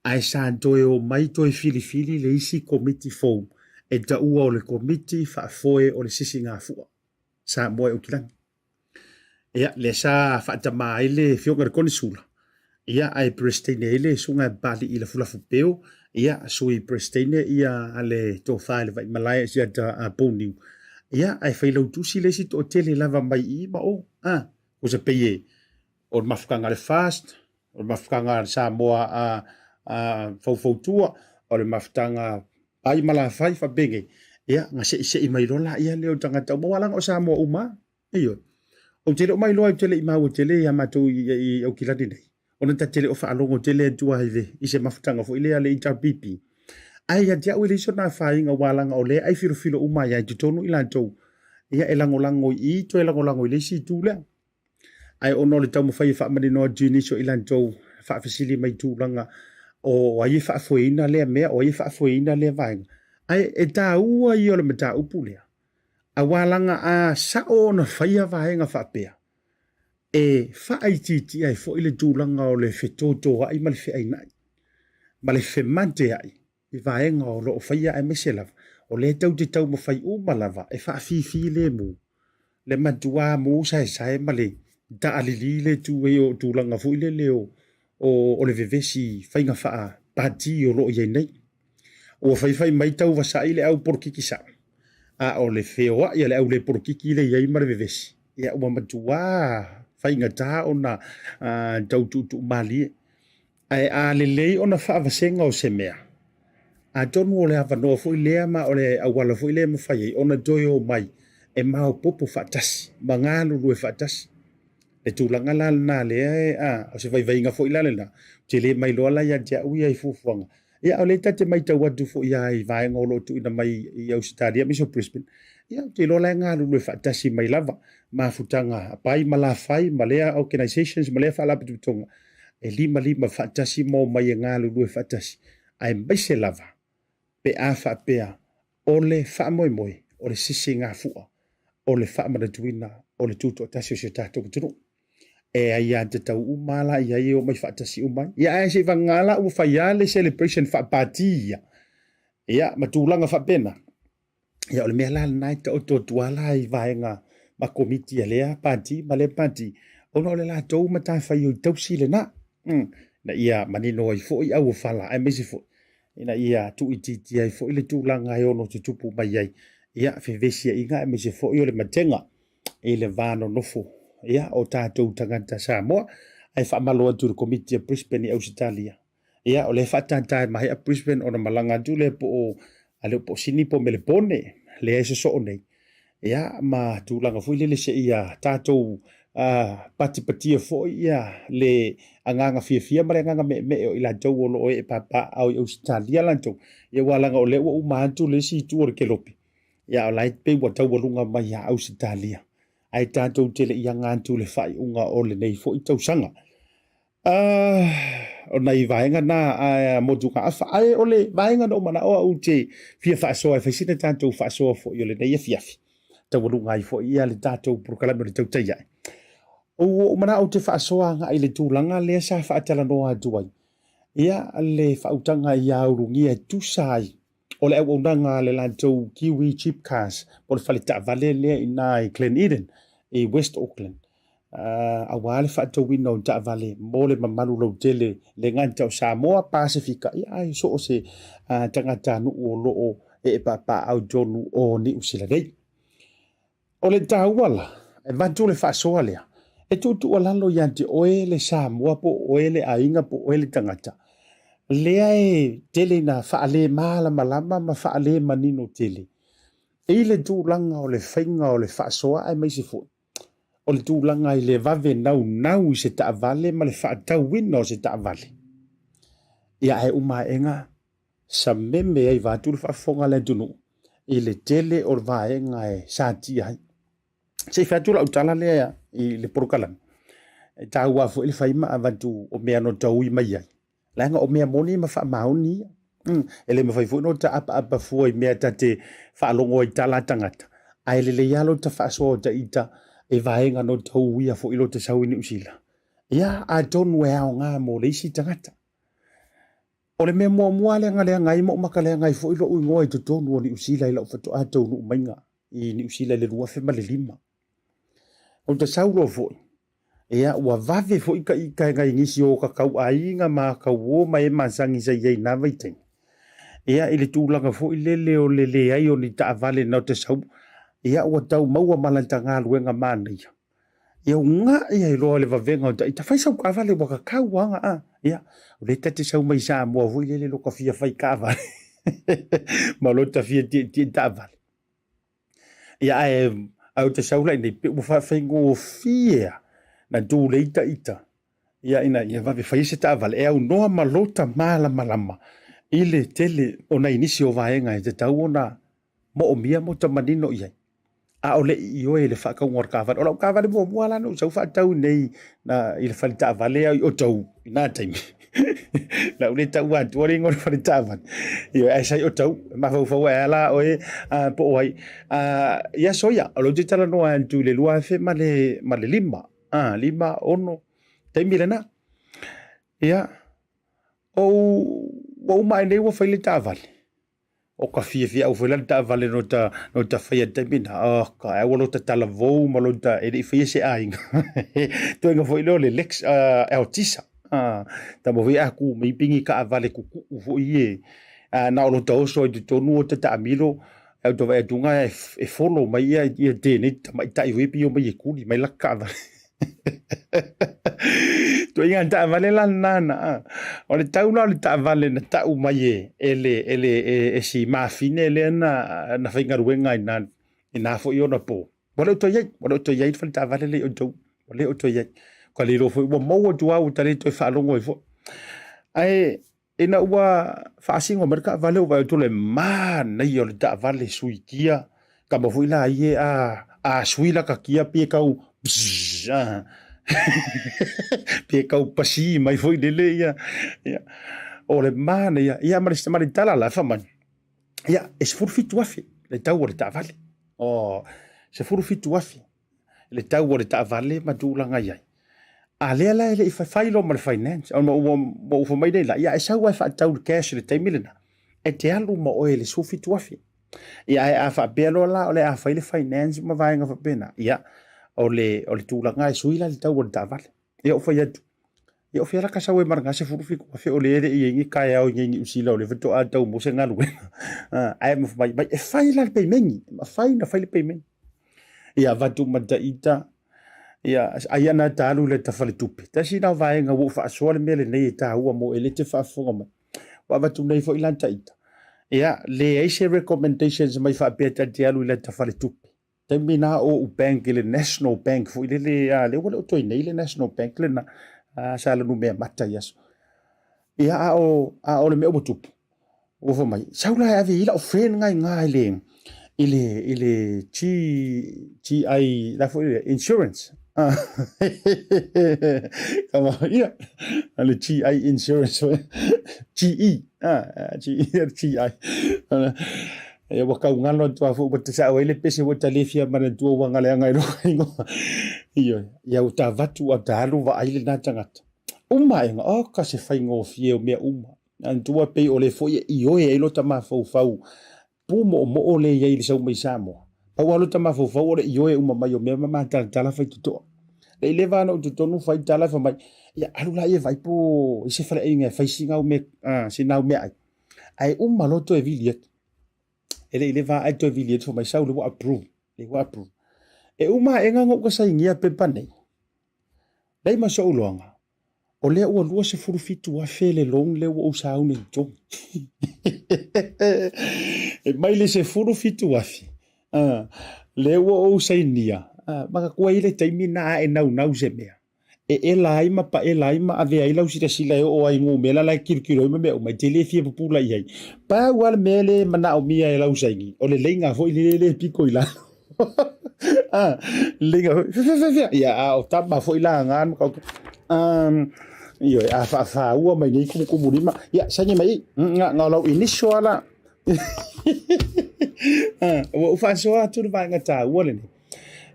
ae sa toe omai toe filifili le isi Komiti fou e taua o le Komiti Faafoe o le Sisigafua Samoa i Aukilani. Ia, lea sa faatama ai le Afioga i le Konisula, ia, ae Peresetene ai le Susuga ia Papalii Lafulafu Peo, ia, Sui Peresetene ia le Tofa i le Vaimalae Asiata Pouniu, ia, ae failautusi le isi toatele lava mai i i ma o, a, tusa pei e, o le mafutaga a le FAST, o le mafutaga a le Samoa a, a faufautua, o le mafutaga Pai ma Lafai faapenei, ia, na seisei mai loa laia lea o tagata uma, aua leaga o Samoa uma lava. Ioe. Ou te le o mailoa ou te le i maua tele ia matou i, i Aukilani nei, ona ta te le o faalogo tele atu lava i, le, i se mafutaga foi lea a le HRPP. Ae ia te au e leai sona afaina aua leaga o lea e ai filofilo uma ai lava i totonu i latou, ia e lagolago i i toe lagolago i le isi itu lea. Ae ona o le taumafai e faamanino atu i nisi o i latou faafesili mai tulaga o ai e faafoeina lea mea, o ai e faafoeina lea vaega. Ae e taua ia o le mataupu lea, aua leaga a sao ona faia vaega faapea, e faaitiitia ai foi le tulaga o le fetotoai ma le feainai, ma le femateai i vaega o lo o faia aemaise lava o lea tou te taumafai uma lava e faafifilemu le matua mu saesae ma le taalili le tu ai o tulaga foi lele o, o, o le vevesi faiga faa-pati o lo o i ai nei. Ua faifai mai tau vasai le au polokiki sao. A o le feoai a le au le polokiki lea e i ai ma le vevesi, ia ua matua faigata ona tau tuutuu malie. Ae a lelei ona faavasega o se mea, atonu o le avanoa foi lea ma o le auala foi lea e mafai ai ona toe omai e maopoopo faatasi ma galulue faatasi. Le tulaga la lena lea e, a, o se vaivaiga foi la lena, ou te le mailoa la ia te au ia i fuafuaga. Ia, o lea ta te matau atu foi lava i vaega o lo o tuuina mai i Ausetalia aemaise o Brisbane, ia, ou te iloa la e galulue faatasi mai lava mafutaga a Pai ma Lafai ma lea organisations ma lea faalapotopotoga e limalima faatasi ma omai e galulue faatasi, aemaise lava pe a faapea o le faamoemoe o le sisigafua o le faamanatuina o le tutoatasi o si o tatou atunuu. E aiatatau uma lava la i ai e omai faatasi uma ai. Ia ae se i vagana la ua fai lava le celebration faapati ia, ia ma tulaga faapena. Ia o le mea la lena e taoto atu lava la i vaega ma komiti a lea pati ma lea pati, ona o le latou matafaioi tausi lena. Ina ia manino ai foi auofala aemaise foi ina ia tuuitiitia ai foi le tulaga e ono tutupu mai ai ia fevesiaiga aemaise foi o le matega i le va nonofo ia o tatou tagata Samoa. Ae faamalo atu i le Komiti a Brisbane i Ausetalia. Ia o lea e faatata e maea Brisbane ona malaga atu lea po o a le o po o Sini po o Melepone lea e sosoo nei. Ia ma tulaga foi lele seia tatou patipatia foi ia le agaga fiafia ma le agaga meemee o i latou o lo o ee papaaao i Ausetalia latou. Ia aua leaga o lea ua uma atu le isi itu o le kelope, ia o la e pei ua taualuga mai ia Ausetalia. Ae tatou te le i aga atu i le faaiuga o lenei foi tausaga. O nai vaega na a motugaafa, ae o le vaega na ou manao au ou te fia faasoa e fai sina tatou faasoa foi o lenei afiafi, taualuga ai foi ia le tatou polokalame o le tautai ae. Ua ou manao ou te faasoa agai i le tulaga lea sa faatalanoa atu ai, ia le faautaga ia Ulugia e tusa ai o le auaunaga a le latou Kiwi Cheap Cars po o le fale taavale lea i ina i Glen Eden i West Auckland, aua le faatauina o taavale mo le mamalu lautele le gata o Samoa, Pasefika, ia ae so o se tagatanuu o lo o ee paapaau i totonu o Niu Sila nei. O le taua la, e avatu le faasoa lea, e tuutuualalo ia te oe le Samoa po o oe le aiga po o oe le tagata, lea e tele ina faalemalamalama ma faalemanino tele i le tulaga o le faiga o le faasoa aemaise foi o le tulaga i le vave naunau i se taavale ma le faatauina o se taavale. Ia ae uma aega sameme ai vaeatu le faafofoga a le atunuu i le tele o vaega e satia ai. Se i fai atu lau tala lea i le polokalame, e taua foi le fai ma avatu o mea no taui mai ai. Leaga o mea moni ma faamaoni ia. E le mafai foi no ta apaapa fua i mea ta te faalogo ai tala a tagata, ae lelei lava lo ta faasoa o ta ita e vaega no tauia foi lo ta sau i Niu Sila. Ia, atonu e aoga mo le isi tagata. O le mea muamua leagaleaga ai ma ou makaleaga ai foi lo'u igoa i totonu o Niu Sila i la'u faatoa taunuu maiga i Niu Sila i le 2005. Ou te sau loa foi, ia ua vave foi ka ika e nai nisi o ka kauaiga ma kauō ma e masani sa i ai i na vaitaimi. Ia i le tulaga foi lele o le leai o ni taavale na o te sau, ia ua tau maua ma lata galuega manaia. Ia ugaʻi ai loa le vavega o ta ita, fai sau taavale ua kakau aga a. Ia, o lea ta te sau mai Samoa foi lele lo ta fia fai taavale ma lo ta fia tietie taavale. Ia ae ae ou te sau la i inei pe ua faafaigofie a na tulei ta ita ia ina ia vave fai se taavale e aunoa ma lota malamalama i le tele o nai nisi o vaega e tatau ona moomia ma ota manino i ai. A o le i ioe i le faatauga o le taavale. O lau taavale muamua la na ou sau faatau nei na, i le fale taavale au i Otahuhu i na taimi. Na ou le taua atua le igoa o le fale taavale. Ioe, ae sa i Otahuhu. E mafaufau ae a la oe po o ai. I aso ia, o lea ou te talanoa atu i le 2005, 5, 6, taimi lena. Ia, ou, ua uma ae nei ua fai le taavale. O ka fiafia au foi la le taavale no ta no ta faia taimi na. Oh ka ai ua lota talavou ma lota e le i faia se aiga. Toega foi lea o le Lex Altisa. Tama foi a ku mai pingi taavale kukuu foi e na o lota oso ai totonu o ta taamilo. Au te vaai atu ngā e follow mai ia ia tēnei tamaitai hui pio mai e kuli mai laka taavale. Tuaiga taavale la nana. O le tau la o le taavale na tau mai e e le e le e, e si mafine lea na na faigaluega i na i na foi ona po. Ua le o toe iai, ua le o toe iai le fale taavale lea i outou. Ua le o toe iai. Ka le iloa foi ua maua atu lava ua ta le toe faalogo ai foi. Ae Ina ua faasino mai le taavale ua vaai atu le manaia o le taavale sui kia, kama foi la ie a a sui la ka kia pie kau bzzz a pie kau pasi mai foi lele ia ia o le manaia ia ma le ma le tala la fa mai ia e 17,000 le tau o le taavale o 17,000 le tau o le taavale ma tulaga i ai. A lea la e le i fai loa ma le finance, ona ua ua fai mai nei la, ia e sau lava e faatau le cash i le taimi lena, e te alu ma oe i le 17,000. Ia ae a faapea loa la o le a fai le finance ma vaega faapena, ia o le o le tulaga e sui la le tau o le taavale. Ia ou fai atu, ia o fea la ka sau ai ma lena 17,000 o lea e le i i ai ni taeao i inei i Niu Sila o lea faatoa tau mo se galuega. Ae fai mai, e fai la le peimeni, e mafai ona fai le peimeni. Ia avatu ma taita, ia ai ana ta alu i le ta faletupe. Tasi lena o vaega ua ou faasoa le mea lenei e taua mo e le te faafofoga mai. Ua avatu nei foi la taita. Ia, leai se recommendations mai faapea ta te alu i le ta faletupe. Taimi na o ou bank i le National Bank foi lele, a lea ua le o toe nei le National Bank lena, a, sa lanumea mata i aso. Ia, a o, a o le mea ua tupu, ua fai mai, sau la e ave i lau friend nga i i le, i le, i le G, GI, la foi le insurance. Kama, ia, le GI insurance, GE, ah, GE, GI. Ia ua kaugalo atu lava foi ua tasau ai le pese ua ta le fia manatua ua galeaga ai loa ingoa. Ioe, ia ua ta avatu a ta alu vaai lena tagata. Uma aega, oka se faigofie o mea uma. Manatua pei o le foi e ioe ai lota mafaufau pūmoʻomoʻo lea i ai i le sau mai Samoa. Pau lava lota mafaufau o le ioe uma mai o mea ma matalatala faitotoa. Le i leva ona ou totonu fai tala fai mai, ia alu laia e vaai po i se faleaiga e fai sina au mea, sina au meaai. Ae uma loa toe vili atu. E le i leva ae toe vili atu fai mai sau le ua approve, le ua approve. E uma aega na ou sainia pepa nei. Leai ma soʻu iloaga, o lea ua 27,000 le loan lea ua ou sauni i totogi. E mai le 17,000 lea ua ou sainia, manatua i le taimi na a e naunau se mea. E ela ai ma paela ai ma avea ai lau silasila e oo ai i numera la e tilotilo ai ma mea uma, e te le fia pupula i ai. Pau lava le mea lea e manaomia e lau saini, o le leiga foi lea le piko i lalo. Ah, leiga foi, fea, fea, fea, fea. Ia, a o tama foi la nga ma kau. Um, ioe, a faafaua mai nei kumukumulima. Ia, saini mai i, nga, nga o lau initial ala. Ah, ua ou faasoa atu le vaega taua lenei.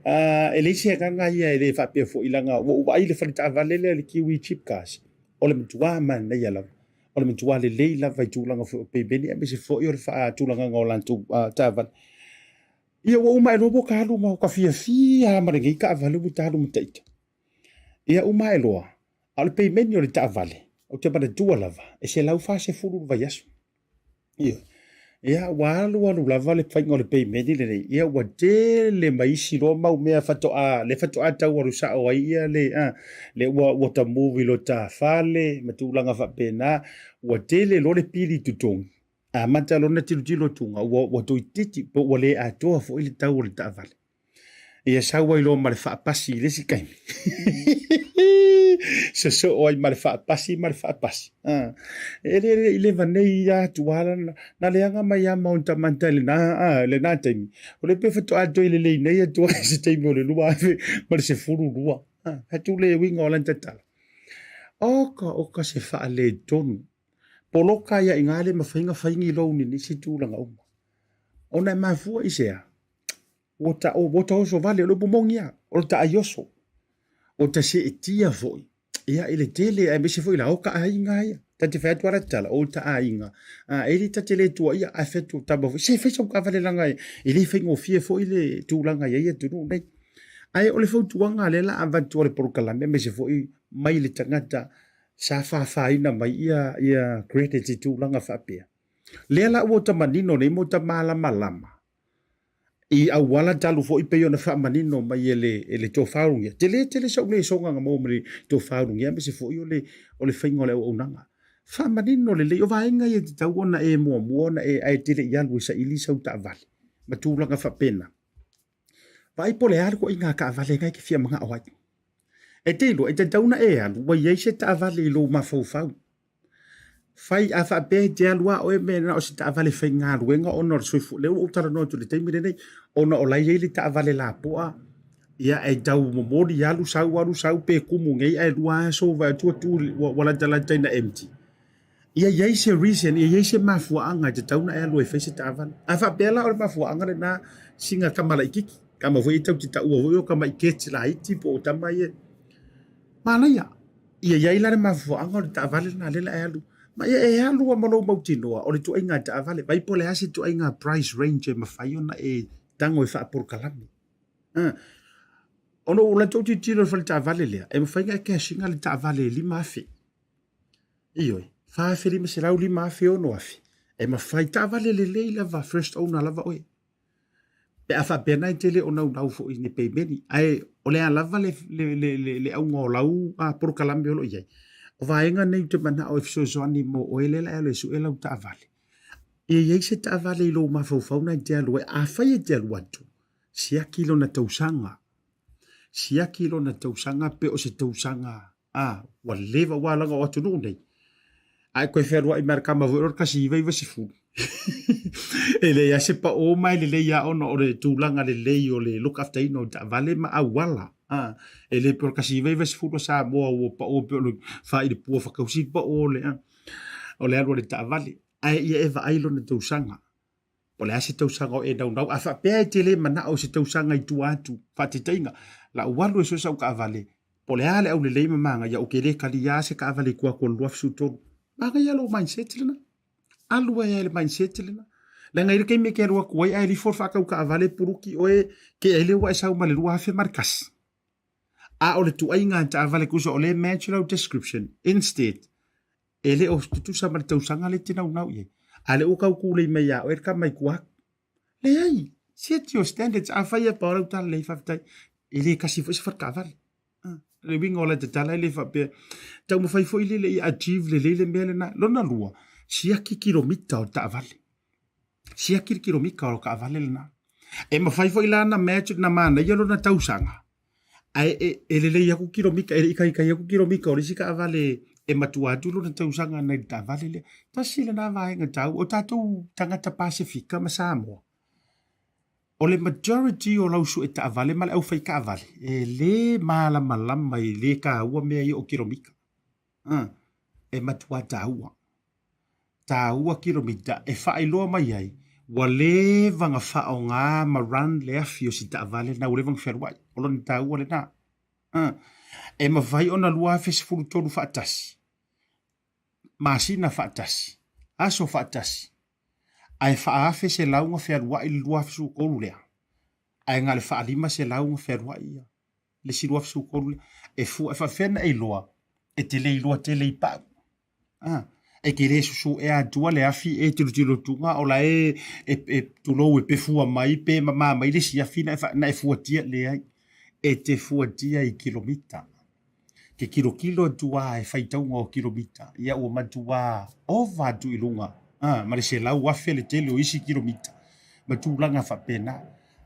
Ah, e leai se agaga ia e le faapea foi leaga ua ou vaai i le fale taavale lea le Kiwi Cheap Cars, o le matua manaia lava. O le matua lelei lava i tulaga foi o pemeni aemaise foi o le faatulagaga o latou taavale. Ia ua uma ae loa ua ta alu ma ka fiafia lava ma lenei taavale ua ta alu ma taita. Ia uma ae loa, a o le pemeni o le taavale, ou te manatua lava, e 140 le vaiaso. Ioe. Ia, ua alualu lava le faiga o le pemeni lenei, ia ua tele ma isi loa mau mea faatoa, le faatoa tau alu sao ai ia le, a, le ua, ua ta move i lota fale ma tulaga faapena, ua tele loa le pili i totogi. Amata loa ona tilotilo atuga, ua, ua toeitiiti po ua le atoa foi le tau o le taavale. Ia sau ai loa ma le faapasi i le isi taimi. Sosoo ai ma le faapasi ma le faapasi. Ah, e le le i leva nei ia atu ala na, na leaga mai a ma ona manta i lena, ah, lena taimi. O le pe faatoa toe lelei nei atu ai se taimi o le 2012. Ah, atu le uiga o lana tatala. Oka, oka se faaletonu. Poloka ia i ngā le mawhai ngā whai ngi loan i nisi tūlanga uma. Ona e mafua i sea, Ua ta, ua ta oso vale, o le upu moni lava, o le taaioso. O ta seetia foi, ia, i le tele, aemaise foi la o ka aiga ia. Ta te fai atu ala tala, o ta aiga. A, e le ta te le tuaia, ae fai atu tama foi, se fai sau taavale leaga e, e le faigofie foi le tulaga i ai atunuu nei. Ae o le fautuaga lea la avatu a le polokalame, aemaise foi mai le tagata sa fafaina mai ia, ia credit i tulaga faapea. Lea la ua ta manino nei ma ua ta malamalama. I auala talu foi pei ona faamanino mai e le, e le tofa ulugia. Tele tele sau lesoga na maua mai le tofa ulugia aemaise foi o le, o le faiga o le auaunaga. Faamanino lelei, o vaega ia e tatau ona e muamua ona e, ae te le i alu e saili sau taavale ma tulaga faapena. Vaai po o le a le ituaiga taavale na e te fia manao ai. E te iloa, e tatau ona e alu ua i ai se taavale i lou mafaufau. Fai, a faapea e te alu lava oe me na o se taavale faigaluega ona o le soifua, lea ua ou talanoa atu i le taimi lenei, ona o la e i ai le taavale lapoa, ia e tau momoli alu sau alu sau pe kumu nei ae lua aso vaai atu ua tu ua latalata ina empty. Ia i ai se reason, ia i ai se mafuaaga e tatau ona e alu ai e fai se taavale. A faapea la o le mafuaaga lena sina tama laitiiti, tama foi ia tatou te taua foi o tama kids laiti po o tama ia, manaia. Ia i ai la le mafuaaga o le taavale lena lea o le a e alu. Ma ia e alu lava ma lou mautinoa o le ituaiga taavale, vaai po o le a se ituaiga price range e mafai ona e tago e faapolokalame. Ona ua latou tilotilo i le fale taavale lea, e mafai ona e cash ina le taavale e $5,000. Ioe, $4,500, $5,000, $6,000. E mafai, taavale lelei lava, first owner lava oe. Pe a faapea na e te le o naunau foi i ni pemeni. Ae o le a lava le, le, le, le, le auga o lau a, polokalame o lo o i ai. O vaega nei ou te manao e fesoasoani mo oe lea la e alu e sue lau taavale. Ia i ai se taavale i lou mafaufau na e te alu ai. Afai e te alu atu, siaki lona tausaga. Siaki lona tausaga pe o se tausaga a, ua leva ua laga o atunuu nei. A e koe fealuai mai le kama foi o le 1990. E leai lava se pao ma e lelei lava ona o le tulaga lelei o le look after ina o taavale ma auala. A, e le pei o le 1990 a Samoa ua pao pei o le faailipua fakausi le pao o le, o le alu a le taavale. Ae ia e vaai lona tausaga. Po o le a se tausaga o e naunau. A faapea e te le manao i se tausaga i tua atu, faataitaiga, la ou alu e sue sau taavale, po o le a le aulelei ma magaia, ou te le talia se taavale i tua atu o le 2013. Magaia lou mindset lena. Alu ai lava i le mindset lena. Leaga e i ai le taimi e te alu atu ai ae lifo le faatau taavale puluki oe, te ai lea ua e sau ma le 2001. A o le tuaiga taavale tusa o lea e match lau description, instead, e le o tutusa ma le tausaga lea e te naunau i ai. A lea ua tau tulei mai ia oe le tama i tua atu. Leai, set your standards. Afai e pau lau tala lelei faafetai, e le kasi foi se fale taavale. Le uiga o lata tala e le faapea, taumafai foi lele ia achieve lelei le mea lena. Lona lua, siaki kilomita o le taavale. Siaki le kilomita o le taavale lena. E mafai foi la ona match na manaia lona tausaga, ae e, e lelei atu kilomita, e le i taitai atu kilomita o le isi taavale e matua atu lona tausaga nai le taavale lea. Tasi lena vaega taua. O tatou tagata Pasefika ma Samoa, o le majority o lau sue taavale ma le aufai taavale, e le malamalama i le taua mea ia o kilomita. E matua taua. Taua kilomita e faailoa mai ai ua leva ona faaaoga ma run le afi o si taavale lena ua leva ona fealuai. O lona taua lena. E mafai ona 2013 faatasi, masina faatasi, aso faatasi, ae faa-1,100 ona fealuai le 2013 lea, ae na o le faa-500 ona fealuai ia. le isi 2013 lea, e fua, e faapefea ona e iloa, e te le iloa tele i pau. Ah, e te le susuea atua le afi e tilotilo atuga o la e, e, e tulou e pefua mai pe mamā mai le isi afi na e, na e fuatia, leai. E te fuatia i kilomita. Ke kilokilo atu a e faitauga o kilomita, ia ua matua ova atu i luga, a, ma le 100,000 le tele o isi kilomita, ma tulaga faapena.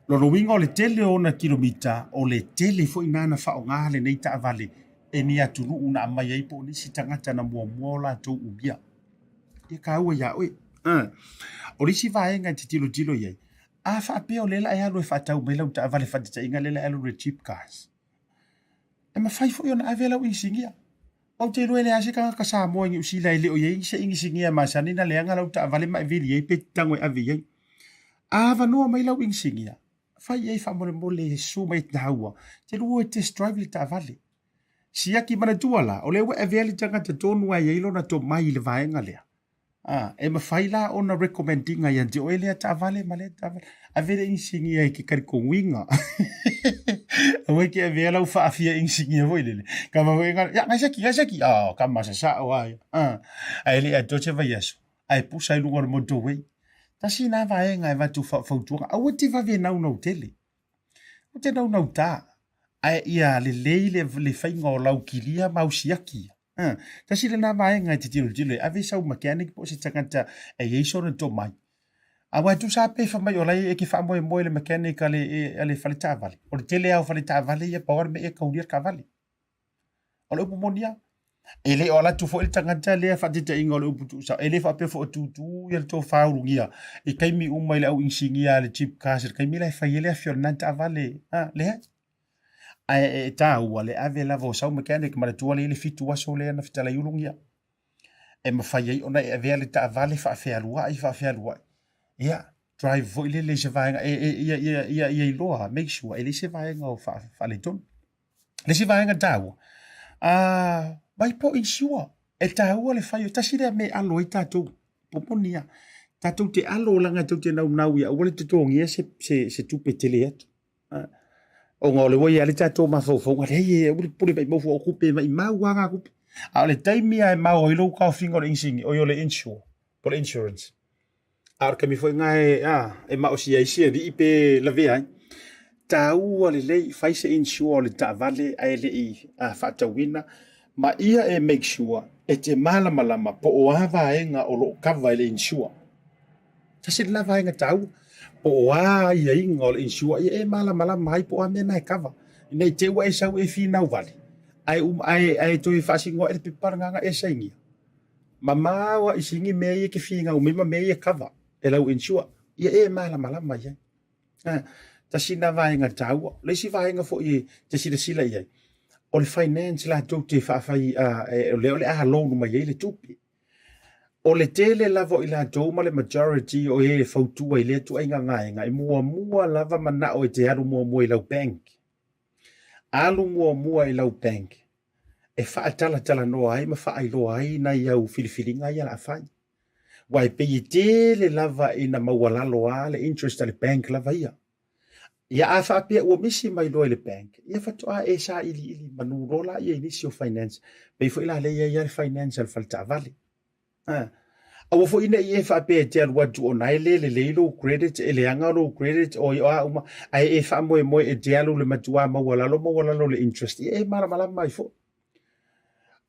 Lona uiga o le tele o ona kilomita, o le tele foi lena na faaaoga lenei taavale e ni atunuu na aumai ai po o nisi tagata na muamua o latou umia. Ia taua ia oe. A. O le isi vaega e te tilotilo i ai, a faapea o lea la e alu e faatau mai lau taavale faataitaiga lea la e alu i le cheap cars, E mafai foi ona ave lau inisinia. Ou te iloa e leai se tagata Samoa i Niu Sila e le o i ai se inisinia e masani ona leaga lau taavale ma e vili ai pe te tago e ave i ai. A avanoa mai lau inisinia, fai i ai faamolemole e susu mai e taua, te lua e test drive le taavale. Siaki manatua la, o lea ua e avea le tagata tonu a i ai lona tomai i le vaega lea. A, e mafai la ona recommend ina ia te oe lea taavale ma lea taavale. Ave le inisinia i ke kalikonuiga. Aua e te avea lau faafia inisinia foi lele. Ka ma foi ya ngai saki, ngai saki. Ah, ka masa sao ai. Ah, ae le i atoa se vaiaso, ae pusa i luga o le motorway. Tasi lena vaega e avatu fautuaga, aua e te vave naunau tele. Aua te naunau tā, ae ia lelei le, le faiga o lau kilia ma au siaki. Uh, tasi lena vaega e te tilotilo e ave sau mechanic po o se tagata e i ai sona tomai. Aua e tusa lava pe fai mai o la e ke faamoemoe i le mechanic a le, a le fale taavale. O le tele lava o fale taavale ia pau lava le mea e kaulia le taavale. O le upu moni lava. E le o alu atu foi le tagata lea faataitaiga o le upu tuusao, e le faapea foi o tutu ia le tofa ulugia i taimi uma i le au inisinia a le Jeep Cars i le taimi la e fai ai le afi o lena taavale. A, leai. Ae e taua le ave lava o sau mechanic ma le tua lea i le 7 aso lea na fetalai ulugia. E mafai ai ona e avea le taavale faafealuai faafealuai. Ia, drive foi lele i se vaega, e, e, ia, ia, ia, ia iloa, make sure, e leai se vaega o faaletonu. Le isi vaega taua, vai po o insure. E taua le fai o tasi lea mea e alo ai tatou. Po moni lava. Tatou te alo leaga tou te naunau ia aua le totogia se, se, se tupe tele atu. Ona o le ua i ai le tatou mafaufauga, leai e aua le pule maimau fua o tupe, maimau lava na tupe. A o le taimi lava e mao ai lou taofiga o le inisinia, oi o le insure, po o le insurance. A o le taimi foi lena e, a, e maosia ai si alii pe lavea ai. Taua lelei, fai se insure o le taavale ae le i faatauina, ma ia e make sure e te malamalama po o a vaega o lo o cover e le insure. Tasi lena vaega taua, po o a aiaiga o le insure, ia e malamalama ai po o a mea na e cover. Ina i te i ua e sau e finau vale, ae, ae, ae toe faasino ae le pepa lena na e sainia. Mamao lava i sini mea ia e te finau mai ma mea ia e cover e lau insure, ia e malamalama i ai. Ha, tasi lena vaega taua. O le isi vaega foi e te silasila i ai, o le finance latou te faafai, uh, o lea o le a loan mai ai le tupe. O le tele lava o i latou ma le majority o e fautua i lea ituaiga vaega, e muamua lava manao e te alu muamua i lau bank. Alu muamua i lau bank e faatalatalanoa ai ma faailoa ai nai au filifiliga ia o le a fai. Aua e pei e tele lava ina maualalo lava le interest a le bank lava ia. Ia a faapea ua misi mai loa i le bank, ia faatoa e sailiili manu loa laia i nisi o finance. Pei foi la lea e i ai lava le finance a le faletaavale. A. Aua foi ne i e faapea e te alu atu ona e le lelei lou credit, e leaga lou credit, oi o a uma, ae e faamoemoe e te alu i le matua maualalo maualalo le interest, ia e malamalama ai foi.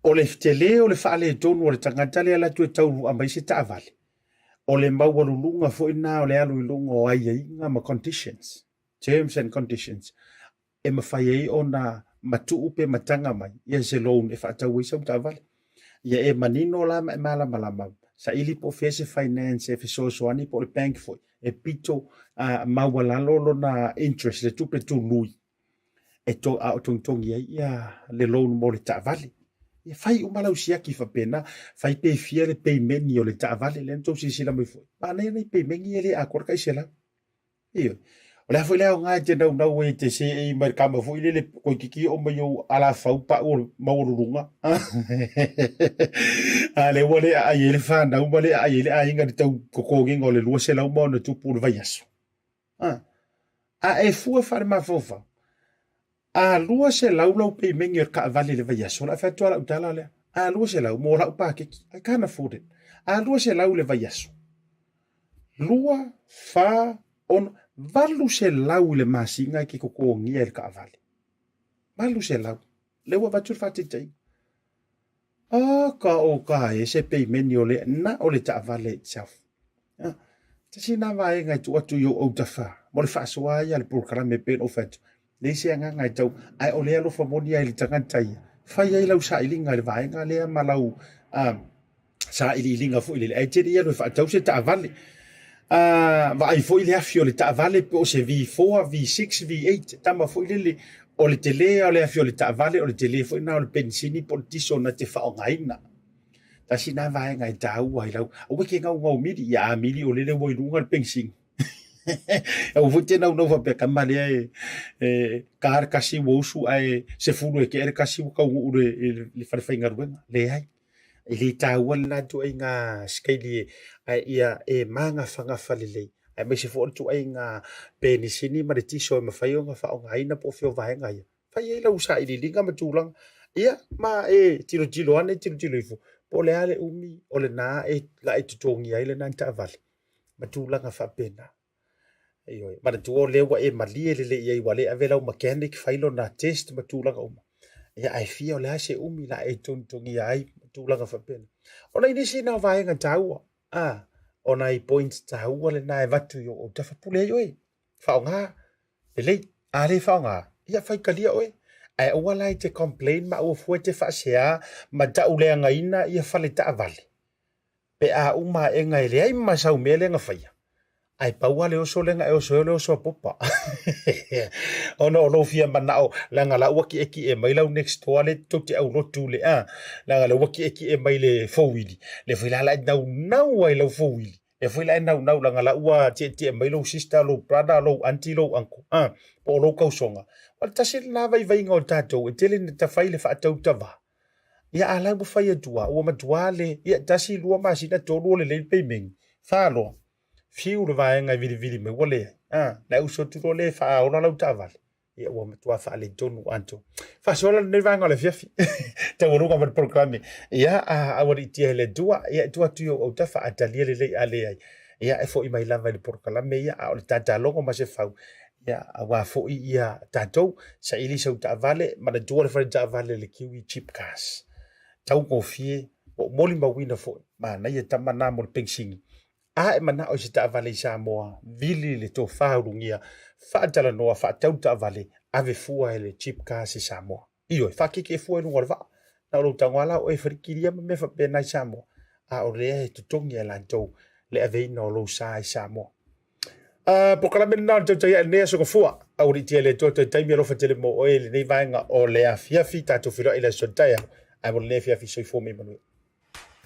O le tele o le faaletonu o le tagata lea e alu atu e taulua mai se taavale, o le maualuluga foi lena o le alu i luga o aiaiga ma conditions, terms and conditions, e mafai ai ona matuu pe mataga mai ia se loan e faatau ai sau taavale. Ia e manino la ma e malamalama, saili po o fea se finance e fesoasoani po o le bank foi e pito uh, maualalo lona interest, le tupe tului e to, a o togitogi ai ia le loan mo le taavale. Ia fai uma lau siaki faapena, fai pe fia le peimeni o le taavale, lea na tou silasila mai foi. Manaia nai peimeni e le atoa le tai $100. Ioe. O le a foi le aoga e te naunau ai e te seei mai le kama foi lele toeitiiti oo mai ou alafau pau o le maualuluga. A lea ua le aai ai le fanau ma le aai ai le aiga i le tau totogiga o le 200 ma ono tupu i le vaiaso. A, a e fua faale-mafaufau, a 200 lau peimeni o le taavale i le vaiaso, o le a fai atu lava lau tala lea, a 200 mo lau paketi, I can't afford it. A 200 i le vaiaso, 2, 4, 6, 800 i le masina e te totogia i le taavale. 800. Lea ua avatu le faataitaiga. A ka o ka e se peimeni o le na o le taavale itself. Ah, tasi lena vaega e tuu atu i ou autafa mo le faasoa ai a le polokalame pei ona ou fai atu. Leai se agaga e tau, ae o le alofa moni ai i le tagata ia. Fai ai lau sailiga i le vaega lea ma lau uh, sailiiliga foi lele, ae te le i alu e faatau se taavale. Uh, vaai foi le afi o le taavale pe o se V4, V6, V8, tama foi lele, o le tele o le afi o le taavale, o le tele foi na o le penisini po o le tiso na te faaaogaina. Tasi lena vaega e taua ai lau, aua e te gaugau mili, ia a mili o lele ua i luga le penisini. Aua foi te naunau faapea tama lea e, e ta le kasi ua usu ae 10 e tea le kasi ua taunuu i le, le falefaigaluega. Leai. E le taua lena ituaiga skeili ae ia e magafagafa lelei aemaise foi o le ituaiga penisini ma le tiso e mafai ona faaaogaina po o fea o vaega ia. Fai ai lau sailiiliga ma tulaga, ia ma e tilotilo ane tilotilo ifo po o le a le umi o lena e la e totogia ai lena taavale. ma tulaga faapena. Ioe, manatua o lea ua e malie lelei i ai ua le ave lau mechanic fai lona test ma tulaga uma. Ia ae fia o le a se umi la e togitogia ai ma tulaga faapena. O nai nisi na o vaega taua, a, o nai points taua lena e avatu i ou autafa, pule ai oe, faaaoga lelei, a le faaaoga, ia faitalia oe. Ae aua la e te complain ma aua fua e te faasea ma tauleagaina ia fale taavale. Pe a uma aʻega e leai ma sau mea lea na faia, ae pau lava le oso lea na e oso ai o le oso a Popa. Ona o lou fia manao, leaga la ua kiʻekiʻe mai lau next door lea tou te aulotu le a, leaga lea ua kiʻekiʻe mai le fouili, lea foi la la e naunau ai lau fouili, lea foi la e naunau leaga la ua tietie mai lou sister, lou brother, lou aunty, lou uncle, a, po o lou kausoga. O le tasi lena vaivaiga o tatou e tele ina tafai le faatautava. Ia a la ua fai atu a, ua matua le, ia tasi, lua masina, tolu o lelei le peimeni, fa loa, fiu le vaega e vilivili mai ua leai, a, na e uso atu loa lea e faaola lau taavale, ia ua matua faaletonu atoa. Faasoa la lenei vaega o le afiafi, taualuga ma le polokalame, ia a, aualiitia e le Atua, ia e tuu atu i ou autafa, a talia lelei a leai, ia e foi mai lava i le polokalame ia, a o le tatalogo ma se fau, Ia, aua foi ia tatou, saili sau taavale, manatua le fale taavale le Kiwi Cheap Cars. Taugofie, ua ou molimauina foi, manaia tama na mo le penisini. A e manao i se taavale i Samoa, vili le tofa ulugia, faatalanoa, faatau taavale, ave fua e le Cheap Cars i Samoa. Ioe, faakeke fua i luga o le vaa. Na o lou tago lava la o oe e falikilia ma mea faapena i Samoa, a o lea e totogi e latou le aveina o lou sa i Samoa. Uh, polokalame lena o le tautai ae lenei aso gafua. Aualiitia e le Atua toe taimi alofa tele mo oe i lenei vaega o le afiafi, tatou feiloai i le aso taeao. Ae mo lenei afiafi, soifua ma ia manuia.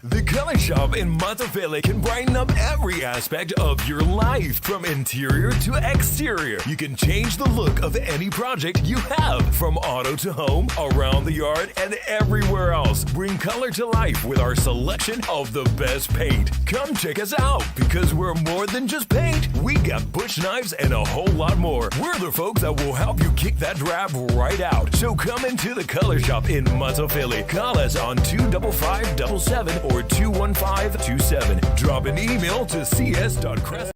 The Color Shop in Matafele can brighten up every aspect of your life, from interior to exterior. You can change the look of any project you have, from auto to home, around the yard, and everywhere else. Bring color to life with our selection of the best paint. Come check us out because we're more than just paint. We got bush knives and a whole lot more. We're the folks that will help you kick that drab right out. So come into the Color Shop in Matafele. Call us on 25577 or 21527. Drop an email to cs.crest.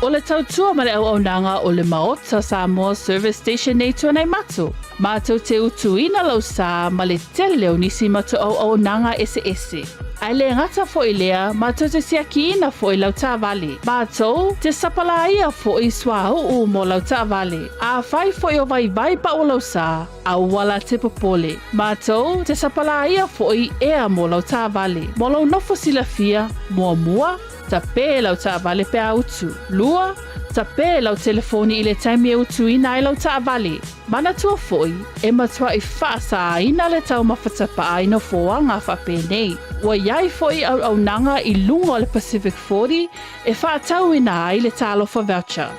O le tautua ma le auaunaga o le Maota Samoa Service Station nei Tuanaimato, mātou te utuina lau sa ma le tele o nisi matou auaunaga eseese. Ae le gata foi lea, mātou te siakiina foi lau taavale. Mātou te sapalāia foi suauu mo lau taavale. Afai foi o vaivai pau lau sa, Aua la te popole. Mātou te sapalāia foi ea mō lau taavale. Mō lou nofo silafia, muamua, tapē lau taavale pe a utu. Lua, tapē lau telefoni i le taimi e utuina ai lau taavale. Manatua foi, e matuaʻi faasāina le taumafa tapaa i nofoaga faapenei. Ua iai foi auaunaga i luga o le Pacific 40 e faatauina ai le Talofa Voucher.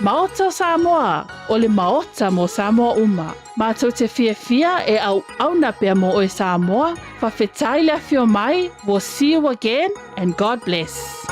Maota o Samoa, o le Maota mo Samoa uma. Matou te fiafia e auauna pea mo oe Samoa, fafetai le afio mai, we'll see you again and God bless.